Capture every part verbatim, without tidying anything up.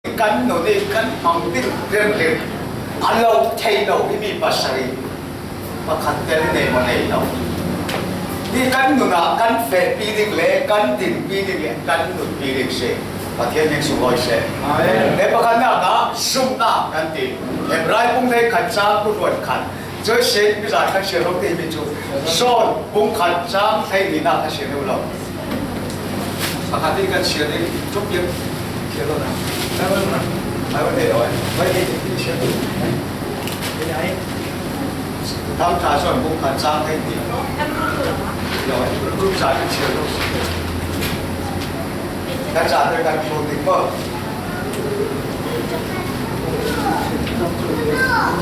kan nun in kan hmang ding remrem a lo thei lo hi mi pasal in pakhat tel nei maw nei lo. Hi kan nunah kan fehpi ding le kan dinpi ding le kan nunpi ding si. Pathian min sunglawi seh. Amen. He pakhatnakah zumna kan ti. Hebrai bung hleikhat chang kul ruat khat. Joyce, mizan kan siar lo te hi mi chu. John bung khat chang hleihnihna kan siar lo lo. Pakhat in kan siar ding. Chuk piak. Siar lo na. Bible na. Bible nei lo eh. Bible nei siar lo. Thangṭha John bung khat chang hleihnih. Lo eh. Group zat kan siar lo. Kan zate kan thlun ding maw?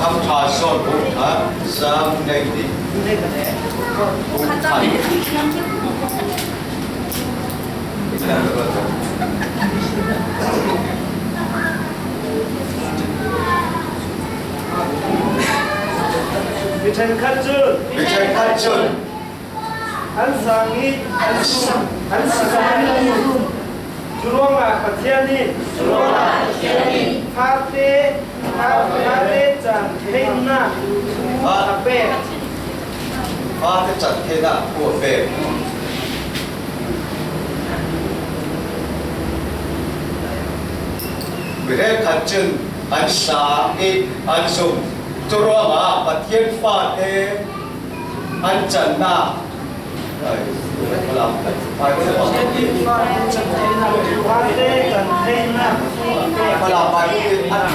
Thangṭha John bung khat chang hleihnih. Bung khat. Mi ṭhenkhat cun. Mi ṭhenkhat cun. An sang i an sum, an sang i an sum. Cu ruangah Pathian in, cu ruangah Pathian in fate, fa-, fate can theinak a pek. Fate can theinak a pek. Mi hrekkhat cun an sang i an zum. Cu ruangah Pathian fate an cannak, ai, Falam, ai, Falam, ai, an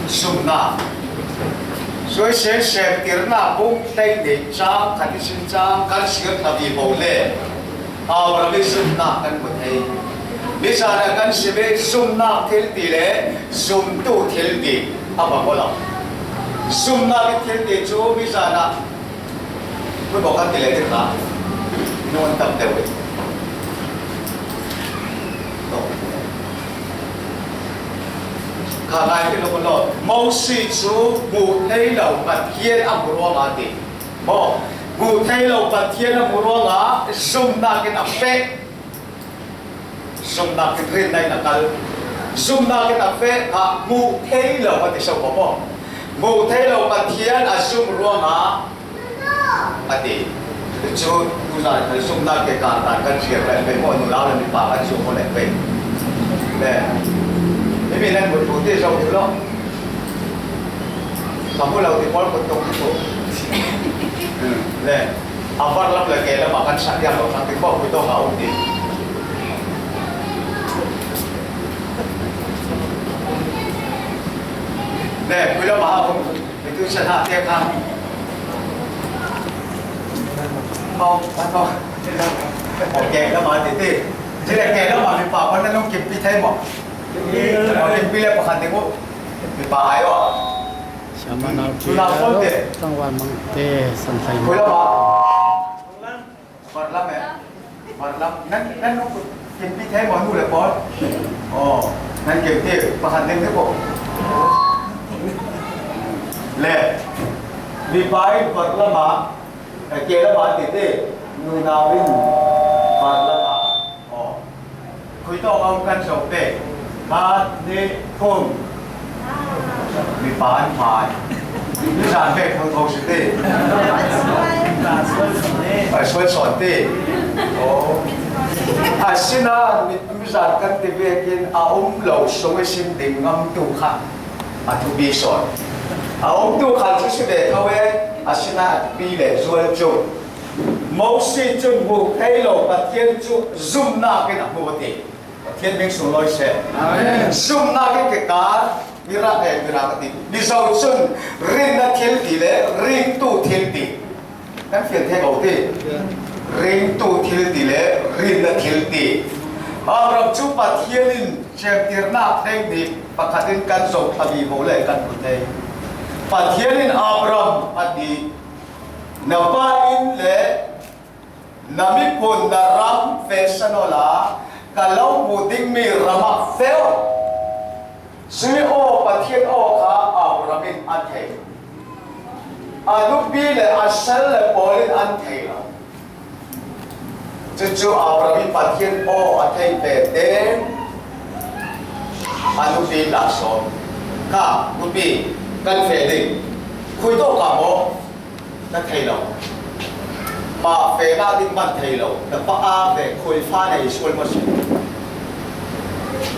zumnak. Sui sen semtirnak bung hleihnih chang khat i sin cang kan siar ta vivo le. Abraham i zumnak kan hmu thei. Mizan ah kan sim i zumnak thil ti le zumtu thil ti a bang aw lo. Zumnak i thil ti cu mizan ah hmun bawk kan ti le ti hna. Nun tam deuh i. Kha ngai ti lo ko lo. Mosi cu hmuh thei lo Pathian a hmu ruangah a ti. Maw, hmuh thei lo Pathian a hmuh ruangah zumnak in a feh. Zumnak in rinna in a kal. Zumnak in a feh kha hmuh thei lo a ti so ko maw? Hmuh thei lo Pathian a zum ruangah a ti. Cu tuzan kha zumnak ke kar kan ziar len pei maw, nulau le mipa kan zum maw len pei. Le, himi nan mut hmuh ti zo ti lo. Ka hmu lo ti pawl kut tuk ti ko. Le, a var lam le ke lam a kan sak diam lo sak ti ko, kut tuk a um ti. Le, kut lam a um. Mi tu sa na te ka. Mau, mau. Ke lam a ti ti. Ti le ke lam a mi pa pa na nung kim pi thai mo. Mau kim pi le pa kan ti ko. Mi pa ai wa. Siapa nak Tuna phone te. Tangwan mang te san thai. Kula ba. Barlam eh. Barlam. Nan, nan nuk kimpi thai mo nu le pawl. Oh, nan kimpi pakhat ding te ko. Le. Mi pa in barlam ah. Eh, ke lam ah ti te. Nu nau in barlam ah. Oh. Khui tawk a um kan zoh pei. Khat, nih, thum. Mipa an hmai. Mizan pek thotho si ti. Ai, sual sawn ti. Oh. Asinain mi, mizan kan ti vekin a um lo sung i sim ding ngamtu kha a thupi sawn. A umtu kha cu si ve tho e, asinain a thupi le zual cu. Mosi cun hmuh thei lo Pathian cu zumnak in a hmu a ti. Pathian min sunglawi seh. Amen. Zumnak in kekar, Mirang, eh, Mirang a ti. Mizo cun rinna thil ti le ringtu thil ti. Kan fian thei ko ti. Ringtu thil ti le rinna thil ti. Abraham cu Pathian in cemtirnak hleihnih pakhat in kan zoh a vivo le kan hmu thei. Pathian in Abraham a ti, na pa inn le na miphun na ram feh san awla ka lo hmuh dingmi ram ah feh aw. Sui aw, Pathian aw kha Abraham in a thei. A nupi le a sal le pawl in an thei lo. Cucu Abraham in Pathian aw a thei ve tein a nupi in la sawm. Ka nupi, kan feh ding. Khui tawh ka maw? Na thei lo. Mah fehna ding man thei lo. Na pa a ve khuifa nei sual maw si.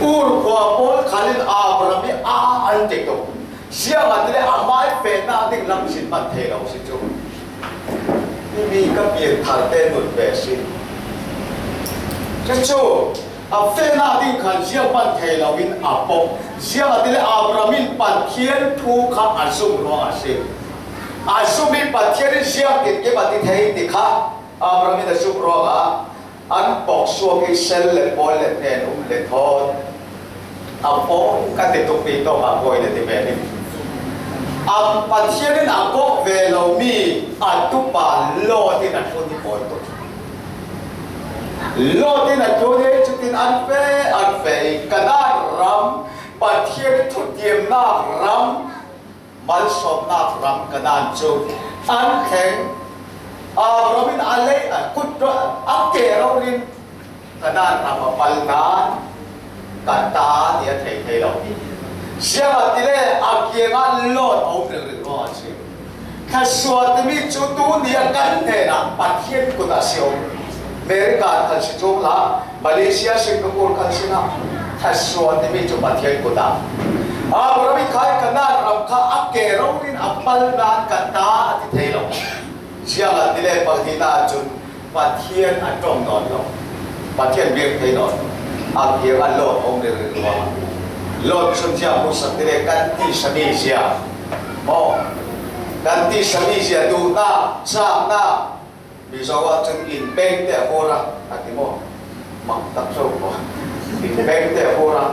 Ur khua pawl khal in Abraham i a an tek tuk. Ziangahtile amai fehna ding lam sin man thei lo si cu. Himi ka pian tharte nun ve si. Cucu a fehna ding khan ziang man thei lo in a pok. Ziangahtile Abraham in Pathian thu kha a zumh ruangah si. A zumh in Pathian in ziangtin kim a ti thei ti kha Abraham in a zumh ruangah an pok suak i sel le pawl le hnen um le thawn a pawi ka ti tuk ti tawk a pawi na ti ve ding. A Pathian in a kawh ve lomi a tupa Lot in a thlun hi pawi tuk. Lot in a thlun hi cutin an ve an ve i Kanaan ram Pathian thutiamnak ram malsawmnak ram Kanaan cu an thleng. Abraham in a lei a kut a ke rori in Kanaan ram a pal nan ka ta ti a thei thei lo. Ziangahtile a kiangah Lot a um ringring ruangah a si. Thluasuah timi cu tuni a kan hnenah Pathian kut a si. America khal si cuang la, Malaysia, Singapore khal si na, thluasuah timi cu Pathian kut a. Abraham in khai Kanaan ram kha a ke rori in a pal nan ka ta a ti thei lo. Ziangahtile pahnihna cun Pathian a ṭawng nawn lo. Pathian biak thei nawn lo. A kiangah Lot a um ringring ruangah. Lot cun ziang hmuhsak tile kan tisa mi zia. Maw? Kan tisa mi zia duhnak, caknak, Mizo ah cun in peng te a hur a, a ti maw? Mang tak zo maw? In peng te a hur a.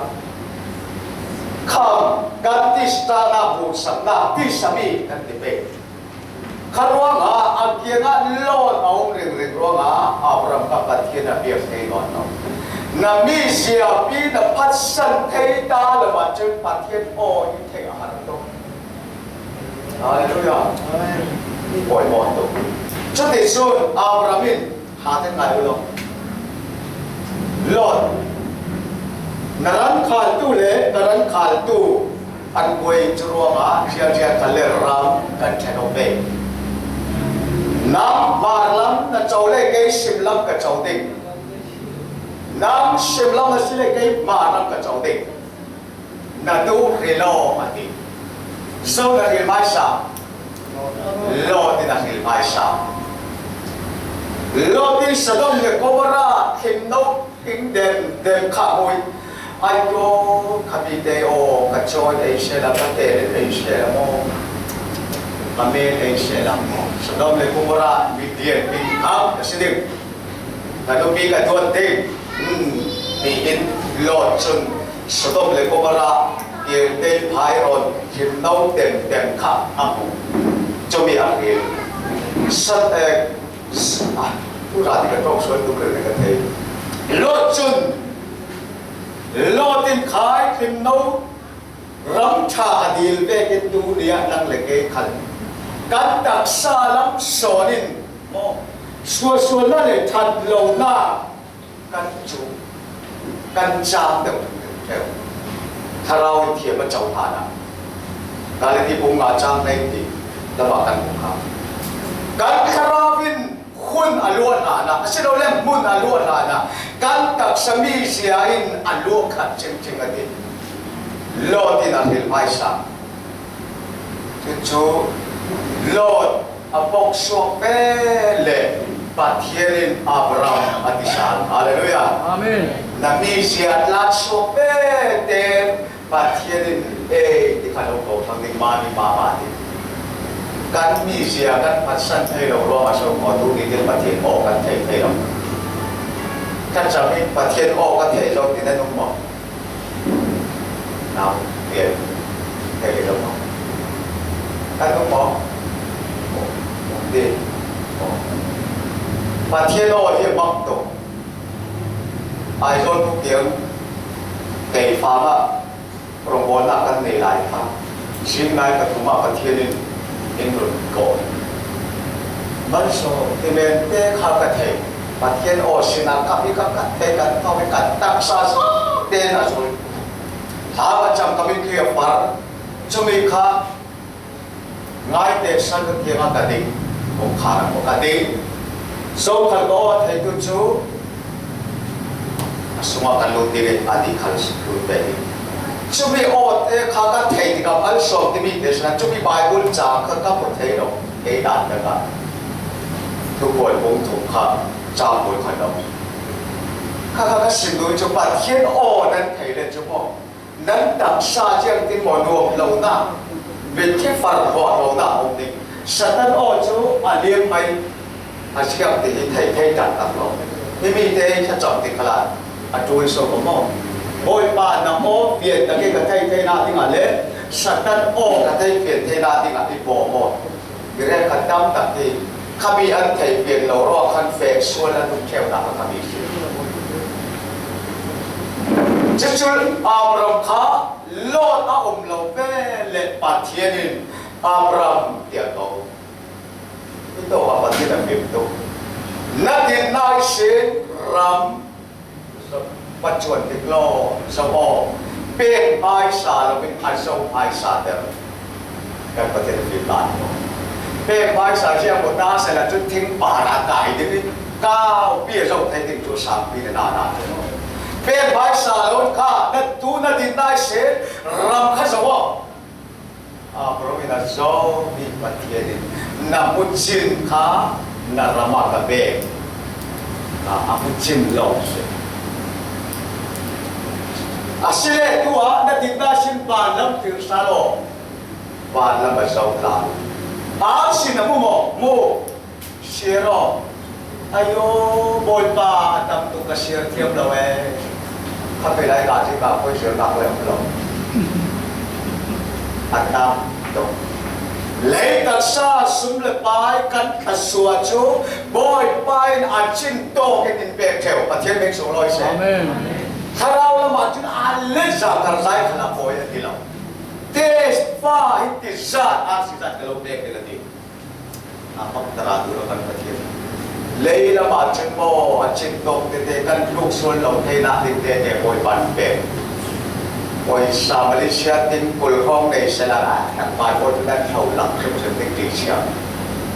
Kham kan tisa caknak, hmuhsaknak, tisa mi kan ti peng. Kha ruangah a kiangah Lot a um ringring ruangah Abraham kha Pathian a biak thei nawn lo. Na mi ziapi na phatsan thei ta lo ahcun Pathian aw i theih a har tuk. Hallelujah. Amen. Pawimawh tuk. Cuticun Abraham in Hate ngai u law. Lot, na ran khaltu le na ran khaltu an buai cu ruangah ziaziat kha le ram kan ṭhen aw ve. Nang hmarlam na co le kei simlam ka co ding. Nang simlam na si le kei hmarlam ka co ding. Na duh hril aw, a ti. Zo na hril hmaisa? Lot in a hril hmaisa. Lot in Sodom le Gomorrah thimno thing dem dem kha hmui. Ai ko, kha mi te aw, ka cawi ei se la, ka te ei se la maw? Ka men ei se la maw? Sodom le Gomorrah mi dian mi khang ka si ding. Ka nupi ka tuan ding, um, tiin Lot cun Sodom le Gomorrah, Kirte, Phairon, thimno temtem kha a hmu. Cumi a hril. Sat, eh, s-, ah, tu rati ka ṭawng sual tuk reng ka thei. Lot cun, Lot in khai thimno ram ṭha a dil vekin tu ni ah nang le kei khal kan taksa lam sawn in maw, sualsualnak le ṭhat lonak kan cu kan cang deuh ṭheu. Thlarau in thiam a co hlan ah Galati bung nga cang hleiti lamah kan hmuh kha. Kan thlarau in hun a luah hlan ah, asilole hmun a luah hlan ah, kan taksa mizia in a luah khat cingcing a ti. Lot in a hril hmaisa. Cucu Lot a pok suak ve le Pathian in Abraham a ti sal. Hallelujah. Amen. Na mizia tlat suak ve te Pathian in ei ti kha lo ko thang ding mah ni mah mah ti. Kan mizia kan phatsan thei lo ruangah so maw tu ni tin Pathian aw kan thei thei lo. Kan cam in Pathian aw kan thei lo ti nan um maw? Nau, tian, thei lo maw? Kan um maw? Ti. Pathian aw hi a bang tuk. Aizawl tu kiang kei fam ah rongbawlnak kan nei lai kha, zingnai pathum ah Pathian in in run ko. Malsawm timen te kha ka thei. Pathian aw sinan ka hi ka, ka thei ka, ka, ka taksa sa ten a zul. Hla ka cham ka mitthli a far. Chumi kha ngaite san ka thiang a ka ding. Kong kha na ko ka ding. So khat ko thei tu chu. A sunga ka lut ding a di khal si lut ve hi. Chumi aw te kha ka thei ti ka mal sawm ti mi te sa. Chumi Bible chang kha ka ko thei lo. Ei dan ka ka. Thupuan kong thum kha. Chang kul kha lo. Kha kha ka sin tu chu Pathian aw nan thei le chu maw. Nan taksa ciang tin maw nuam lo na. Mitthli far ruah lo na om ding. Satan aw chu a liam mai. A siam te hi thei thei tak tak lo. Hi mi te hi thacham te khala a tul so ko maw. Bawipa na aw pian tak ka thei thei na ding a le Satan aw ka thei pian thei na ding a i baw maw. Gre ka tam tak hi khami an thei pian lo ro khan fe sual an um theu na ka khami si. Chuchul Abraham kha Lot a um lo ve le Pathian in Abraham tia ko. Ito ka Pathian a fim tu. Na tin nai sin ram va chuan dik lo, zo aw. Pek pai sa lo in a zo pai sa der. Kan Pathian a fim lai ko. Pek pai sa zia ko ta sa la chu thing pa ra kai dik in. Kau pi a zo thei dik chu sang pi na na na. Pek pai sa lo kha na tu na tin nai sin ram kha zo aw. Abraham in a zo mi Pathian in na mu chin kha na rama ka be. A, a mu chin lo se. A si le tu a na dit na sin ban lam thil sa lo. Ban lam a zo la. A si na mu mo mu. Siar aw. Ayo, Bawipa, a tam tuk ka siar thiam lo e. Kha pe lai ka ci ka poi siar nak le lo. A tam tuk. Lei taksa sum le pai kan thasua chu Bawipa in a cin tawk in in pek theu. Pathian beng sung lawi se. Amen. Thlarau lamah cun a le za kar zai khala pawi a ti lo. Te fa hi ti zat a si zat ka lo pek ti la ti. A mak tara tu lo kan Pathian. Lei lamah cun maw a cin tawk tete kan tluk sual lo thei nak ding tete Bawipa in pek. Pawisa Malaysia tin kul hrawng nei sela a thak pai bawi tu nan thau lak hrim hrim ding ti sia.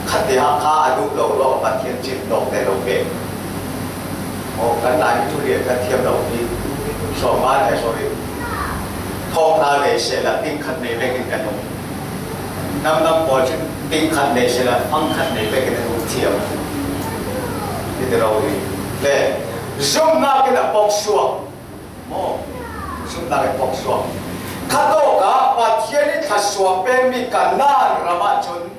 Khat te Hakha a duh lo ruang Pathian cin tawk te lo pek. Aw, kan lai mi cu rian kan thiam lo hi. Sawm ngai, eh, sorry. Thawng hna nei sehla ting khat nei vekin kan um. Namnam pawl cu ting khat nei sehla fang khat nei vekin an um thiam. Hi ti ro hi. Le, zumhnak in a pok suak. Maw, zumhnak in pok suak. Khatawkah Pathian in thluasuak pekmi Kanaan ram ahcun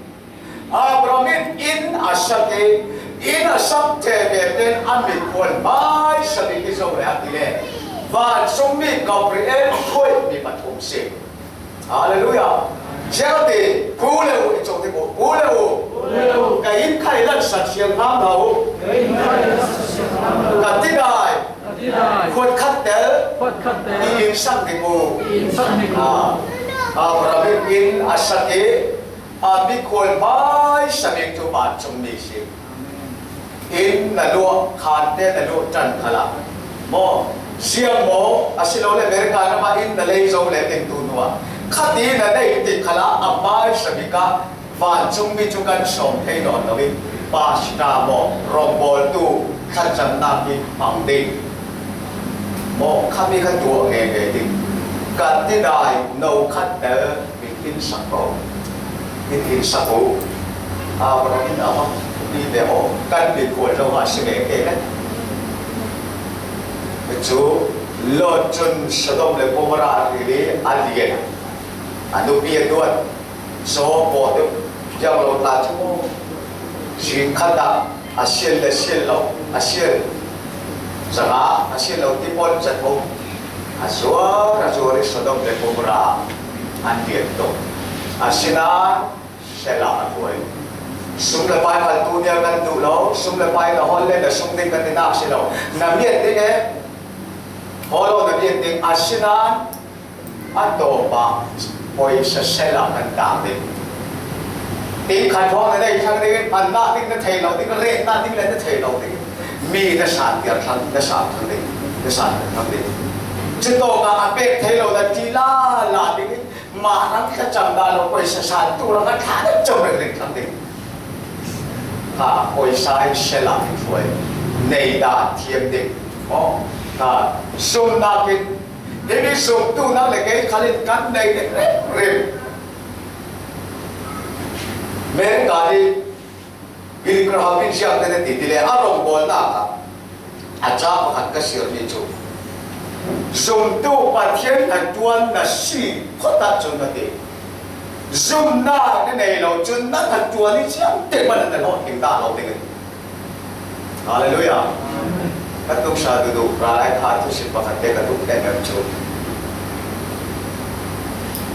Abraham in inn a sak i, inn a sak ṭheh ve tein a mikhual hmaisa bik hi zo le a ti le, vancungmi Gabriel khuaihmi pathum si. Hallelujah! Ziangti, pu le u, i cawk tik u, pu le u. Pu le u. Ka inn kha i lanhsak siang hna hna u. Ka inn kha i lanhsak siang hna hna u. Ka tidai. Ka tidai. Khuat khat tel. Khuat khat tel. I inn sak tik u. I inn sak tik u. Ah, Abraham in inn a sak i, a mikhual hmaisa bik cu vancungmi si. Inn na luah, khan te na luah ṭan khalah maw, siang maw, asilole America ram ah inn na lei zo le tin tu hnuah khat inn na nei tik khalah a hmaisa bik ah vancungmi cu kan sawm thei nawn lo i, pastor maw, rawngbawltu, thlacamnak i hmang ding maw, khami kha tuah nge nge ding. Kan tidai no khat tel. Min in sak ko. Min in sak ko. Abraham in a hmang mi te aw, kan mikhual lo ah si ve ke le. Cu Lot cun Sodom le Gomorrah rili a lian. A nupi a duat. Saw paw deuh. Ziang lo tla cu. Zing khat ah A sial le sial lo, a sial zanga, a sial lo ti pawl zat um. A zuar, a zuar i Sodom le Gomorrah an lian tuk. Asinain Selah a hruai. Sum le pai kal tu nia kan duh lo, sum le pai na hawl le na sung ding kan ti nak si lo. Na miat ding e, hawl lo na miat ding. Asinain A tawpah pawisa Selah kan tang ding. Ting khat hrawng na nei thlang ding, an nak ding na thei lo ding, ret nak ding le na thei lo ding. Mi na san tiar thlang, na san thlang ding, na san thlang ding. Cutawkah a pek thei lo na ti lala dingin, mah rang thlacam dah lo, pawisa santu rang a thla deuh cam rengring thlang ding. Kha pawisa in sela in hruai, nei dah thiam ding. Maw, kha sumnak in, himi sumtu nang le kei khal in kan nei ding remrem. America hi Billy Graham in ziak te ti ti le a rawngbawlnak ah a ca pakhat ka siarmi cu, zumtu Pathian hnaṭuan na si phawt ahcun na ti. Zumnak na nei lo cun na hnaṭuan i ciang te hmanh na hlawhtling dah lo ding. Hallelujah. Ka tuksa duhduh, ralai kha thusim pakhat te ka duh ṭheh cu,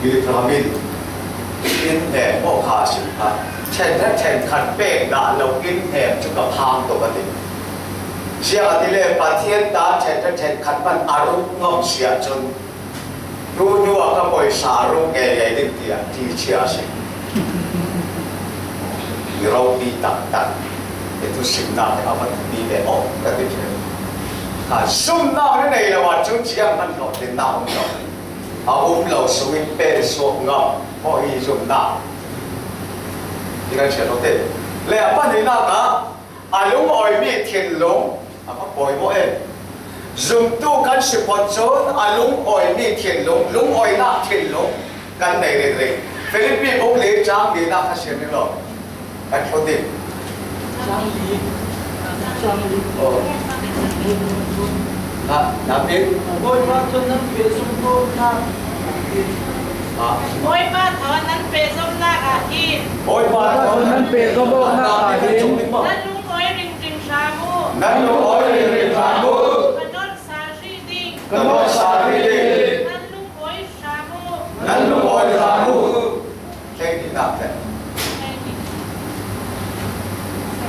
Billy Graham in, inn hnem maw kha a sim kha, ṭhen hna ṭhen khat pek dah lo inn hnem cu ka phang tuk a ti. Ziangahtile Pathian ta ṭhen hna ṭhen khat hmanh a ruk ngam si ahcun, tu hnu ah ka pawisa a ruk ngeingei ding tiah ṭihchia a si. I ropi taktak i thusimnak he a va thupi ve awk ka ti ṭheh. Kha zumnak na nei lo ahcun ziang hmanh hlawhtlinnak um lo. A um lo sungin pelsuak ngam maw hi zumnak? Hi kan chiat lo te. Le a pahnihnak ah a lungawimi thinlung a va pawi maw em? Zumtu kan si phawt cun a lungawimi thinlung, lungawinak thinlung kan nei ringring. Filipi bung li cang linak kha sian ning law. Kan hrawh ding. Cang li. Cang li. Oh. Na, na pin. Bawipa thawn nan pehzom awknak ah hin. Ha? Bawipa thawn nan pehzomnak ah hin. Bawipa thawn nan pehzom awknak ah hin. Nan lungawi ringring hram u. Nan lungawi ringring hram u. Ka nawt sal hrih ding. Ka nawt sal hrih ding. Nan lungawi hram u. Nan lungawi hram u. Thleng dihnak le.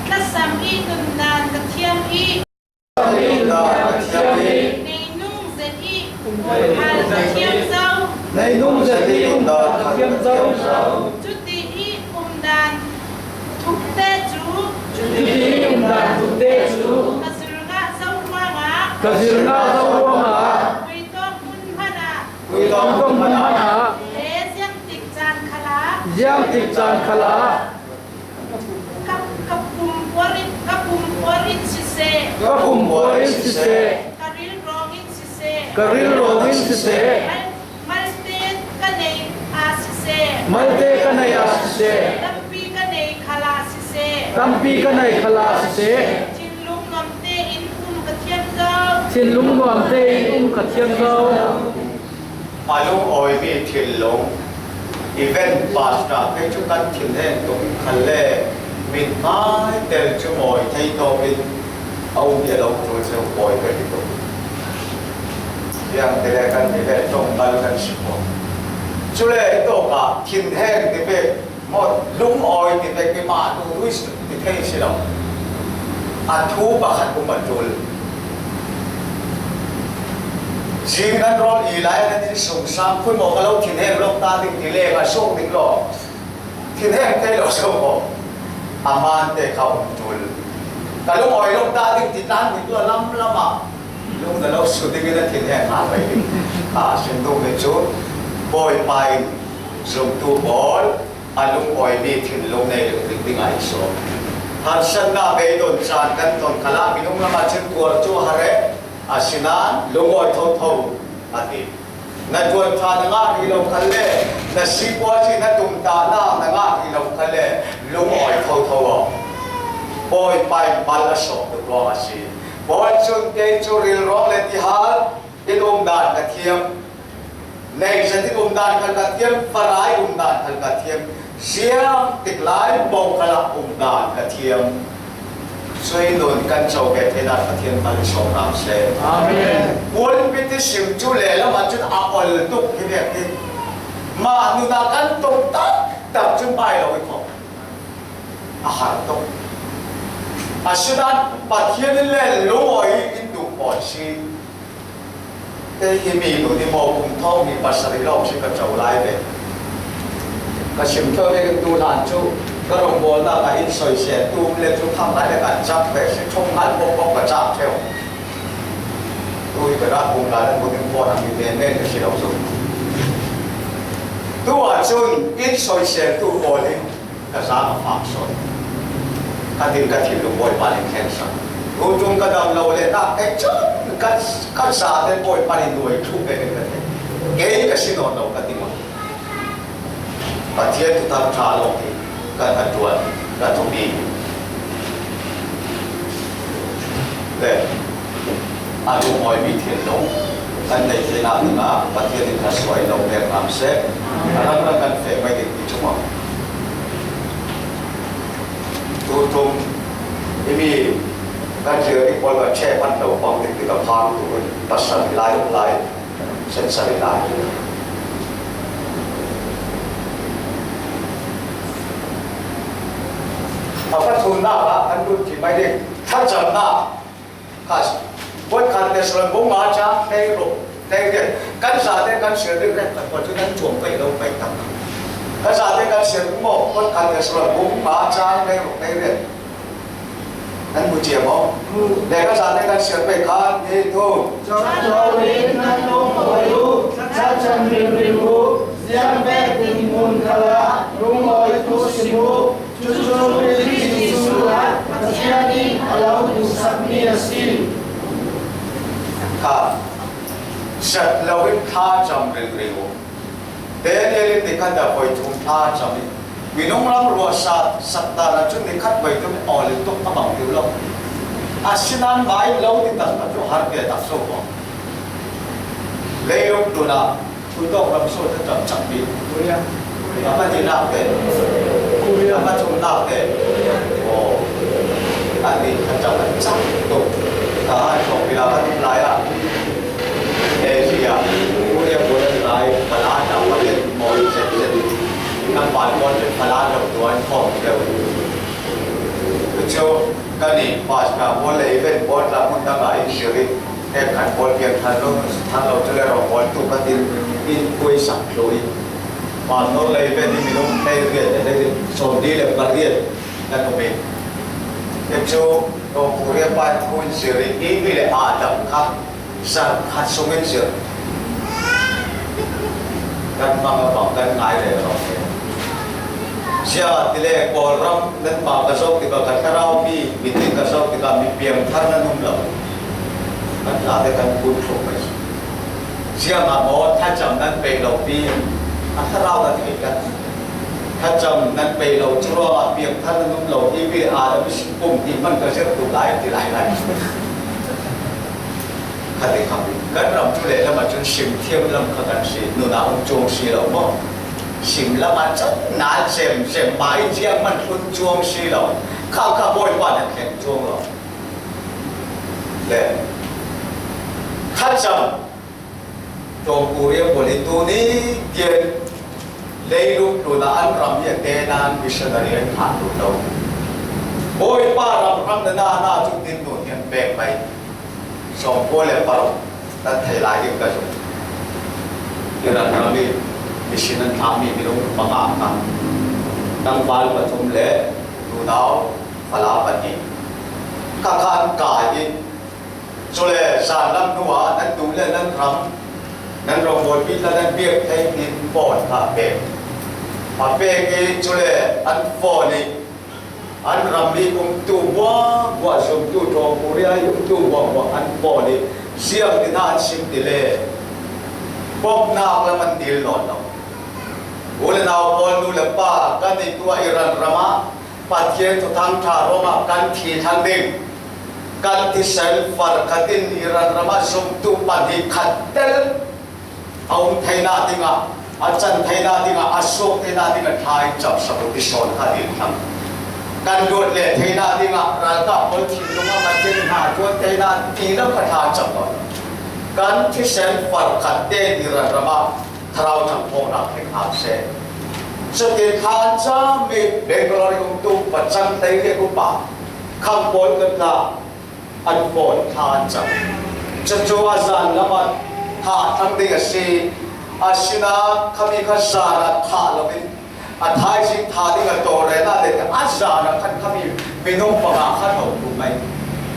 Tlasam i nunnak ka thiam i. Nunnak ka thiam i. Neinung zet i. Hal ka thiam zo. Neinung zet i. Nunnak ka thiam zo. Cuti i umdan thukte cu. Cuti i umdan thukte cu. Ka zir ngah zo ruangah. Ka zir ngah zo ruangah. Khuitawk hmun hmanh ah. Khuitawk hmun hmanh ah. Le ziangtik caan khal ah. Ziangtik caan khal ah. Ka, ka pumpuar in, ka pumpuar in siseh. Ka pumpuar in siseh. Ka rilrawng in siseh. Ka rilrawng in siseh. Mal, malte ka nei ah siseh. Malte ka nei ah siseh. Tampi ka nei khal ah siseh. Tampi ka nei khal ah siseh. Thinlung nuam tein um ka thiam zo. Thinlung nuam tein um ka thiam zo. A lungawimi thinlung. Event pastor kei cu kan thinheng tuk khalle mithmai tel cu mawi thei tawk in a um i a lo ṭul cu pawi ka ti tuk. Ziang ti le kan ti le ṭongkal kan si ko. Cule tawkah thinheng ti pek Maw, lungawi ti vek i mah duh duh i si, ti thei si lo. A thu pakhat um a ṭul. Zing nan rawl i lai nan innsungsang khun maw ka lo thinheng lawk ta ding ti leng a suk ding law. Thinheng thei lo so maw. A man te kha um ṭul. Ka lungawi lawk ta ding ti tlan ding law lam lam ah. Lung na lo su ding in a thinheng hna hlei ding. A sim duh mi cu Bawipa in zumtu pawl a lungawimi thinlung nei ringring dingah i sawm. Harsatnak beidon caan kan ton khalah minung lam ahcun kuar cu a har e, asinain lungawi thotho a ti. Na ṭuan ṭha na ngah rih lo khalle, na sipuazi na tumtahnak na ngah rih lo khalle, lungawi thotho aw. Bawipa in mal a sawh tuk ruang a si. Bawi cun kei cu rilrawng le tihal in umdan ka thiam. Neihzat in umdan khal ka thiam, farai umdan khal ka thiam, ziang tik lai bawngkal ah umdan ka thiam. Cuih nun kan co ve theinak Pathian hmanh sawm hram seh. Amen. Pulpit i sim cu lehlam ahcun a ol tuk hi vek hi. Mah nun ah kan tung taktak cun pai lo i thawk. A har tuk. Asinain Pathian in le lungawi in duh pawl si. Kei hi mi nu ni maw kum thawng hnih pasarih lawng si ka co lai ve. Ka sim thawh ve tu hlan cu Ka rawngbawlna ka in soisel tu le chu khang lai le kan chak ve si thong ngal pawh pawh ka chak ṭheuh. Tu hi ka rak kum lai le hmun in pawh nang mi nen nen ka si lo chu. Tu ah chun in soisel tu pawl in ka za ka fak sawn. Ka din ka thinlung Bawipa in khensak. Tu tum ka dam lo le nak kei chun ka, ka za te Bawipa in nuai thu pe ka thei. Kei ka si nawn lo ka ti maw. Pathian thuthang ṭha lawk hi kan hnaṭuan, kan thupi le a lungawimi thinlung kan nei theihna dingah Pathian in thasuai lo pek hram seh. A rangrang kan feh mai ding ti chung a. Tutum i mi kan zir i pawl kan ṭheh hman lo pang ding ti ka phang tu in pasal lai lai. Sen sa lai. A pathumna ah kan lut ti mai ding. Thlachamna. Kha, Paul khan Thessalon bung nga chang hlei ruk, hlei riat. Kan zate kan siar ding riat tak pawl chu nan chuang pei lo pei tak. Kan zate kan siar ding maw? Paul khan Thessalon bung nga chang hlei ruk, hlei riat. Nan hmu chiam aw. Le kan zate kan siar pei khan hi thu. Chawin nan lungawi uh, thlacham ringring uh, ziang bek ding mun khalah lungawi thu sim uh, cucu Khrih Jesuh ah Pathian in a lo duhsak mi a si. Kha, sat lo in thlacham ringring uh. Daniel in ni khat a voi thum thlacham in minung ram ruahsak sak dan ah cun ni khat voi thum in awl in tuk a bang deuh lo. Asinain mah in lo ti taktak cu har ve tak so maw? Leilung tlun ah thutawk ram so thlacham cak mi. A hmatinak te, a hmathumnak te, aw, an nih thlacham an cak tuk. Ka han thawk bila ka tum lai ah Asia, Korea pawl an lai, Fala tla pawl an mawi zet zet. Kan pan pawl cu Fala lo tuan khawm deuh. Cucu kan i pastor pawl le event pawl tla hmun dang ah in sir in, hek khat pawl piang thar lo, thar lo cu le rawng pawl tu ka tin in kuai sak thlu in. Pastor le event in minung hlei riat le hlei sawmli le pariat kan um in. Cucu Korea pa in thu in sir in, i mi le aa dam kha. Zarh khat sungin zir. Kan hmang a bang kan ngai rero. Sia tile Kawlram nan pa ka zoh tikah ka thlarau mi, mitin ka zoh tikah mi piangthar nan um lo. Kan tlate kan kun thluk mai. Sia mah maw thlacam nan peih lo pi, a thlarau na thei kan. Thlacam nan peih lo cu ruangah piangthar nan um lo, i pi aa lam i si pum ti hman ka zirh tu lai ti lai lai. Kha ti kha kan ram cu lehlam ah cun sim thiam lam kha kan si. Nunah um cuang si lo maw? Sim lam ah cun na cem cem mah in ziang man hlun cuang si lo. Kha kha Bawipa nan thleng cuang lo. Le thlacam Tawngkuri a pawl hi tuni tiang leilung tlun ah an ram hi a te nain missionary an hlan lut lo. Bawipa ram hrang na na na cu tin nun hi an pek mai. Sawmkua le paruk kan thei lai ding ka zumh. Iran ram i mission an thlakmi minung panga kha, tlangval pathum le nunau fala pahnih kha khan kai in, cule zanlam hnuah nan duh le nan ram, nan rawngbawlpi tla nan biak thei ding pawl kha a pek. A pek i cule an phone i, an ram i umtu buahbuah zumtu ṭawng Korea i umtu buahbuah an phone i, ziang tin an sim ti le bawmhnak lam an dil nawn lo. U le nau pawl, nu le pa, kan i tuah i ran ram ah Pathian thuthang ṭha ruangah kan thi thlang ding, kan thisen far khat in i ran ram ah zumtu pahnih khat tel a um theihna dingah, a can theihna dingah, a suak theihna dingah thla in cam sak uh ti sawn kha dil thlang. Kan luat le theihna dingah ralkap pawl thinlung ah Pathian in hna tuan theihna ti lo kha thla cam lo. Kan thisen far khat te in i ran ram ah Thlarau ṭhangphawknak thleng hau seh. Cutin thla an cam i Bangalore i umtu pacang tei riat upa khang pawl kan tla an pawl thla an cam. Cucu a zan lam ah thah thlang ding a si. Asinain khami kha zan ah thah lo in A thaizing tha ding a tawlrelna le a zana khan khami minung panga khan a um mai.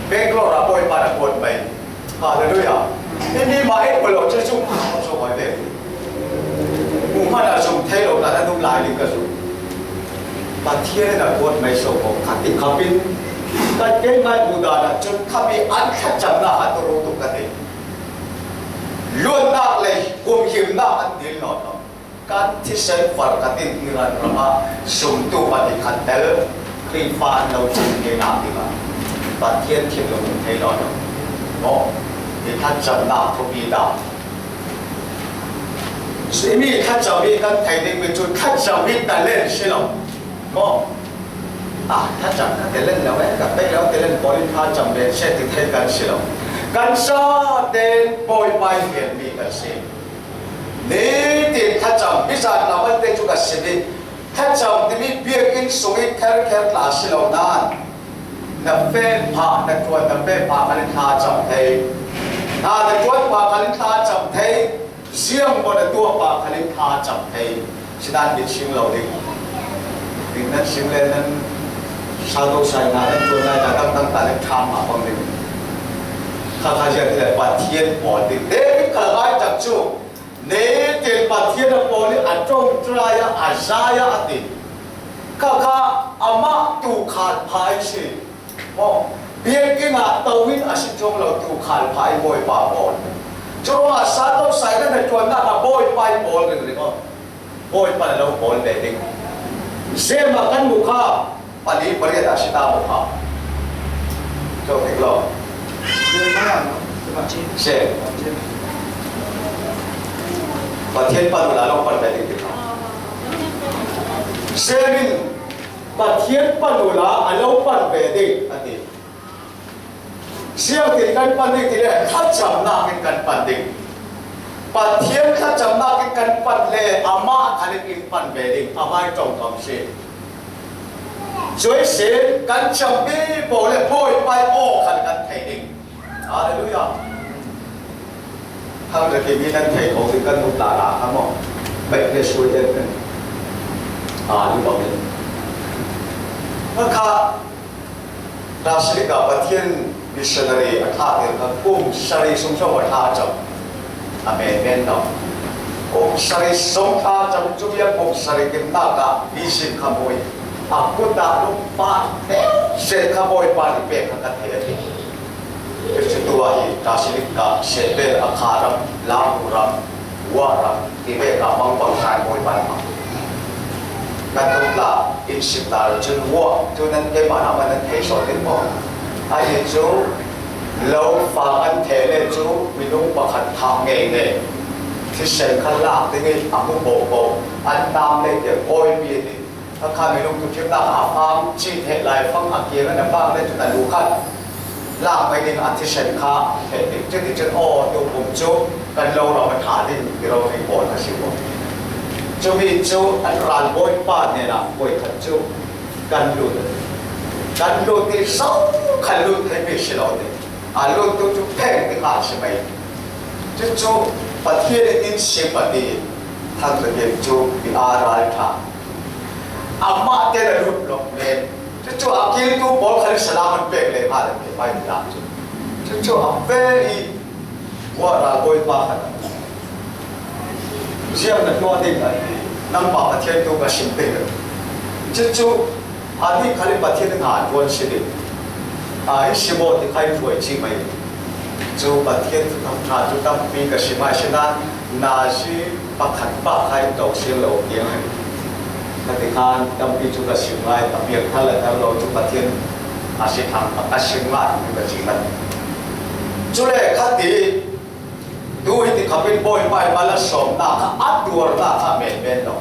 Bangalore-ah Bawipa na kuat mai. Halleluiah. Himi mah ei pawh lo chu zum a zo mai ve. Muhmana zum thei lo ta na dum lai ding ka zum. Pathian in a kuat mai so ko kha ti khapin ka keimah mu dana chun khami an thlachamna a turu tu ka ti. Luatnak le humhimnak an dil nawn lo. Kan thisen far ka tin Iran rama sumtu pahnih khat tel Khrihfa an lo chin ke na ti ba. Pathian thinlung thei lo lo. Mo, i thlachamna thupi ta. Simi thlacham hi kan thei ding mi chu thlacham hi talent si lo. Mo. A, thlacham ka talent lo e, ka pe lo talent pawl in thlacham le se ti thei kan si lo. Kan sa ten Bawipa i hian mi kan si. Nitin thlacham, mizat lamante chu ka sim hi. Thlacham timi biakinn sung hi kher kher tla si lo nan. Na fen phah, na ṭuan na fen phah khalin thlacham thei. Na, na ṭuan phah khalin thlacham thei. Ziang maw na tuah phah khalin thlacham thei. Sinan mit sing lo ding. Ding nan sing le nan sal do sai na nan ṭuan lai na dang dang ta le tham ma pang ding. Kha kha ziang ti le Pathian pawl ding. David kha lai tak chu. Nitin Pathian a pawl hi a ṭawngṭai a, a zai a, a ti. Kha kha amah tuukhal phai si. Maw, biakinn ah to in a si chuang lo tuukhal phai Bawipa pawl. Churuangah sa to sai na na ṭuanna kha Bawipa i pawl ringring aw. Bawipa na lo pawl ve ding. Zema kan mu kha. Pali pariat a si ta maw kha. Ṭawk dik lo. Sem. Pathian pan uhla lo pan ve ding ti kha. Sem in Pathian pan uhla a lo pan ve ding a ti. Siangtin kan pan ding ti le thlachamnakin kan pan ding. Pathian thlachamnakin kan pan le amah khalin in pan ve ding, amah i ṭawngkam si. Cuai sin kan champi pawl le Bawipa i aw khan kan thei ding. Halleluiah. Thang le kimi nan thei ko ding kan hut la la kha maw. Bai le sui den kan. A, lu bang ni. Kha kha Tasilik ah Pathian missionary a thlahtir kha kum sari sung zong a thlacam. A menmen lo. Kum sari sung thlacam cu bia kum sari kimnak ah mission kha mawi. A kut ah lungpa teu zet kha Bawipa nih pek kha ka thei a ti. Cucu tu ah hi Tasilik ah Sehbel a kha ram, Lambu ram, Wa ram, ti ve ka bang bang sai Bawipa nih. Kan tuk la, in sim ta lo cun, wa, tu nan keimah nak man nan thei sawn ding maw? A hi cu, lo fa kan theh le cu, minung pakhat thah ngei ngei. Thisen kha lak ding i a hmu bawh bawh, an nam le tiang kawipi a ti. Kha kha minung tuphimnak a fang, cih theh lai fang a kiang an a fang le cun a lu khat. Lak mai ding a thisen kha theh ding. Cuticun aw, tu pum cu kan lo ram a ṭha ding, ti ro ding pawl a si maw? Cumi cu an ralbawipa hnenah voikhat cu kan lut. Kan lut ti zo khan lut theimi si lo ding. A lut tu cu pheng ti kha a si mai. Cucu Pathian in in sim a ti. Thang Zakin cu mi aa ralṭha. Amah te na lut lawk men. Cucu a kiltu pawl khan salam an pek le hna le pek pai ta cu. Cucu a ve i, wa ralbawipa khan ziang na tuah ding a ti. Nangmah Pathian tu ka sim te. Cucu a nih khan i Pathian hna an tuan si ding. A i si maw ti kha i hruai ci mai. Cu Pathian thuthang ṭha cu tampi ka sim a si nain, nazi pakhat pah kha in to siang lo tiang a si. Kha ti khan tampi cu ka sim ngai, a piang thar le thar lo cu Pathian a si thang, a sim ngai ti ka ci ngat. Cule kha ti, tu hi ti khapin Bawipa i mal a sawmnak kha a tuarnak kha a menmen lo.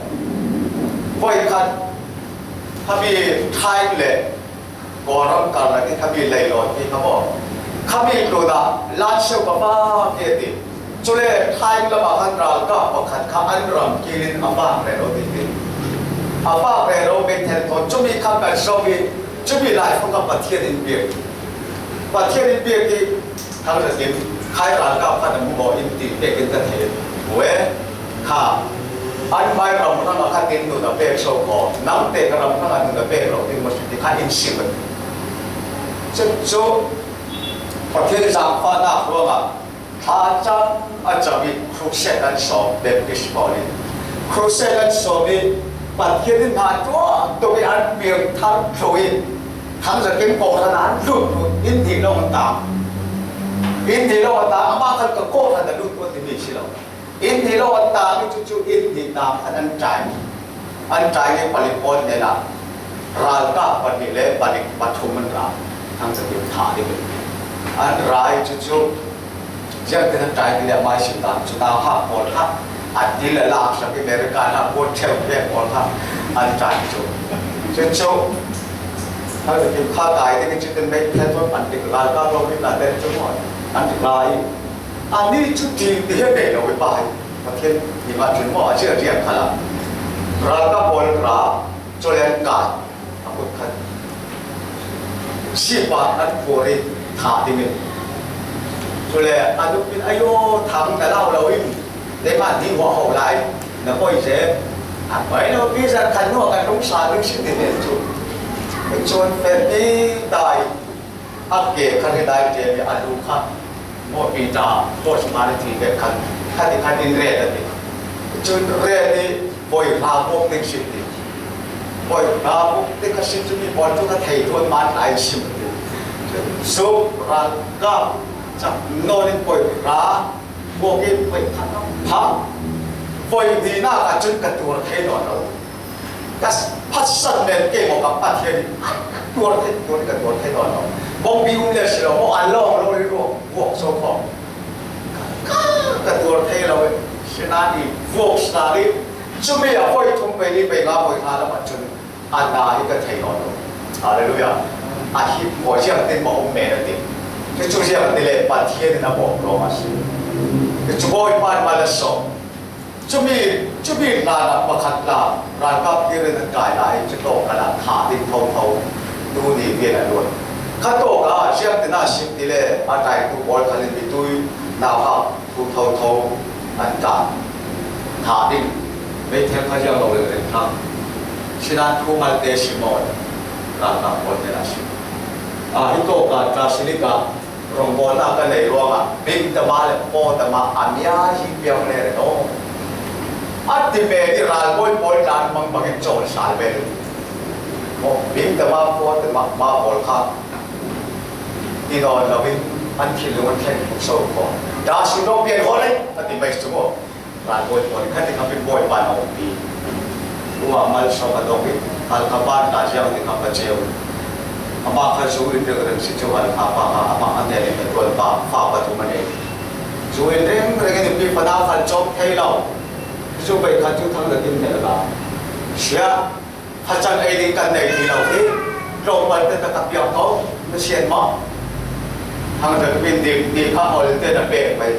Voikhat khami Thai le Kawlram karlak i khami leilawn hi kha maw? Khami tlunah lanseu ka va ke ti. Cule Thai lamah khan ralkap pakhat kha an ram kilin a vak rero ti ti. A vak rero ke thel thawn cumi kha kan zoh i cumi lai fang kha Pathian in biak. Pathian in biak i thang zatin khai ralkap khan a mu maw in ti pekin ka thei. Ue kha. An mai ram hrang a khat in nun a pek so khaw, nangte ka ram hrang a nun a pek lo ding maw si ti kha in sim a. Chu chu Pathian zangfahnak ruangah thla cam a cam i crusade an sawm, Baptist pawl in crusade an sawm i Pathian in hna tuah tuk i an piang thar thlo i Thang Za Kim kawhhran ah an lut lut, inn hnih lawng an tang. Inn hnih lawng an tang, amah khan ka kawhhran a lut lut timi si lo. Inn hnih lawng an tang i cucu inn hnih tang khan an ṭai. An ṭai i palik pawl hnenah ralkap pahnih le palik pathum an ra. Thang Za Kim thah ding an ra i cucu ziangtin an ṭai ti le mai sim dan cu nauhak pawl kha a ti le lak sak i America hna pawl ṭheu pek pawl kha an ṭai cu. Cucu Thang Za Kim kha kai ding i cutin mei phet pawl an dik ralkap lo mi na te cu an dik ra i Ani cu ti ti he bei lo i pa hi. Pathian ni ma cun maw a cia rian khala. Ralkap pawl ra, cawlen kai. A kut khat. Sipa an khuari tha dingin. Cule a nupin ayo thang na lau lo in. Te ma ni hua ho lai. Na poi se. A poi lo pi zan khan hua kan lung sa ding si ti ne cu. Cun fe ti tai. A ke kha ri dai ṭial i a lu kha maw pi ta, Post Malay ti ve khan khat i khat in ret a ti. Cun ret i voi hra bawk ding si ti. Voi hra bawk ding kha si cu mi pawl cu kha thei tuan man ai sim ti. Cun so ralkap cak nawn in voi hra bawk i voi khat a phak. Voi ninak ah cun ka tuar thei nawn lo. Ka phatsan men kei maw ka Pathian in tuar thei, tuar ka tuar thei tawn lo. Bawngbi um le si lo maw a lawng lo ri ruak vuak so khawm. Ka, ka tuar thei lo. Sinah i vuak sinah i cumi a voi thum pei ni pei nga voi hna lam ah cun a na hi ka thei nawn lo. Halleluiah. A hi maw ziang tin maw um men a ti. Cucu ziang ti le Pathian in a bawm lawng a si. Cucu Bawipa in mal a sawm. Cumi, cumi hlan ah pakhat tla ralkap kir in an kai lai, cu tawk khan ah thah ding thotho tu ni vian a luat. Kha tawk ah ziangtin ah sim ti le a ṭaitu pawl khan in mitui nauhak thu thotho an kai. Thah ding meithal kha ziang lo le reng thang. Sinan thu malte sim maw ralkap pawl te a sim. Ah, hi tawk ah Tasilik ah Rawngbawlnak ka nei ruangah bingtama le pawtama a mia hi piang le reng aw. A ti men i ralbawi pawl tlan hmang bangin cawl sal ve reng. Aw, bingtama pawtama ma pawl kha ti nawn loin an thinlung an thlen tuk so kho. Dah si lo pian haw le a ti mai cu maw? Ralbawi pawl in khatikha in Bawipa in a umpi. Ua malsawm a dong i Halkha pa tla ziang ding a va ceu. Amah kha zu in ringreng si cu Halkha pa kha amah a nel in a tuan pa fa pathum a nei. Zu in ringreng in pi fana khan cawk thei lo. Zu bei khan cu Thang Za Kim hmel a la. Siah, facang ei ding kan nei ti lo hi. Tlawmpal te tak a piak ko, na sian maw? Thang Za Kim in dil ti kha ol te na pek mai.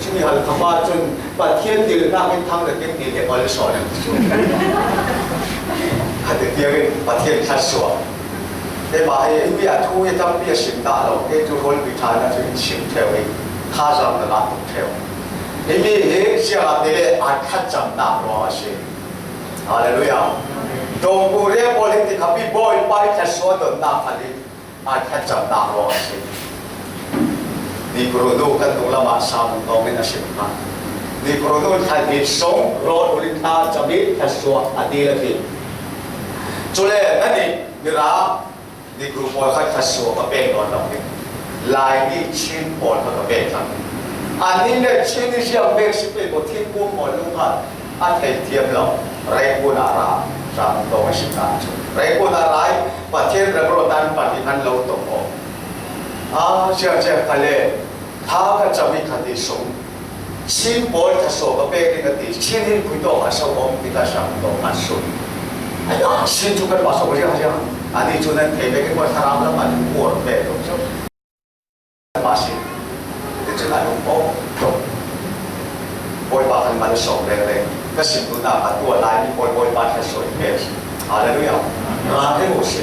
Cumi Halkha pa cun Pathian dilnak in Thang Za Kim dil hi ol sawn an ti cu. Khat tiang in Pathian thluasuah. Keimah hi, hi mi a thu hi tampi a sim dah lo. Kei cu Rawl Bithana cu in sim ṭheu i, thazaang na ngah tuk ṭheu. Hi mi hi ziangahtile a thlacamnak ruang a si. Halleluiah. Dawngku riak pawl hi tikhapi Bawipa i thluasuah donnak khal hi a thlacamnak ruang a si. Nikurunu kan tung lamah Sam Tawng in a sim hna. Nikurunu thla hnih sung rawl ul in hna cam i thluasuah a dil a ti. Cule nannih Mirang Nikru pawl kha thluasuah ka pek nawn lo hi. Laimi Chin pawl kha ka pek thlang hi. Annih le Chin i ziang pek si pei ko thingkung pawl lung kha a thei thiam lo. Raikun a ra, Sam Tawng a sim hna cu. Raikun a ra i Pathian ram rawt an pahnih an lo tong aw. A ziang ziang kha le, thla ka cam i kha ti sung. Chin pawl thluasuah ka pek ding a ti. Chin hin khui tawk a so awm ti ka Sam Tawng a sum. Ai, a Chin cu kan mah so ka ziang ziang. Ani cu nan thei pek i pawl thlarau lam an kuar pek lo cu. Kan mah si. Ti cun a lung pawh tlawm. Bawipa kan mal sawm reng reng. Ka sim tu nak a tuah lai mi pawl Bawipa thluasuah i pek si. Halleluiah. Ra te mu si.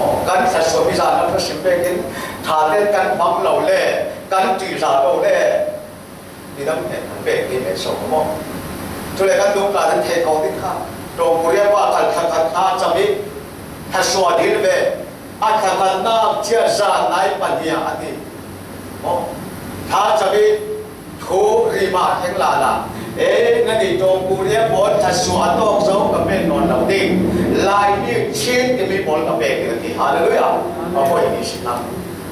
Aw, kan thluasuah mi zan lam ka sim pek in tha ten kan hmang lo le kan ṭih za lo le Midang hnen kan pek hi men sawh maw? Cule kan lungtla nan thei ko ding kha. Ṭawngkul riahpa khat thla khat thla cam i thluasuah dil ve. A thla khatna ciah zan nai pahnih a ti. Maw? Thla cam i thu rima theng lala. E, na ni Ṭawngkul riahpa thluasuah a tawk zo ka men nawn lo ding. Laimi Chin timi pawl ka pek ding a ti. Hallelujah. A voi ni si hang.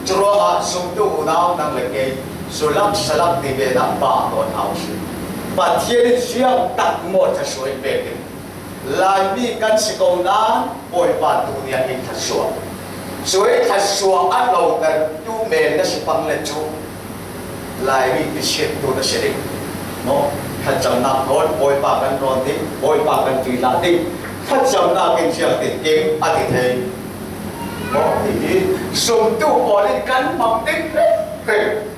Curuangah zumtu unau nang le kei, zulak salak ti ve na pah tawn hau si. Pathian in ziang tak maw thluasuah in pek ding. Laimi kan si ko nan Bawipa tuni a in thluasuah. Cuih thluasuah a lotertu men na si pang le cu Laimi tisiattu na si ding. Maw? Thlacamnak thawn Bawipa kan rawn ding, Bawipa kan tuihlah ding. Thlacamnak in ziang ding kim a ti thei. Maw? Hi hi zumtu pawl in kan mang ding reng reng.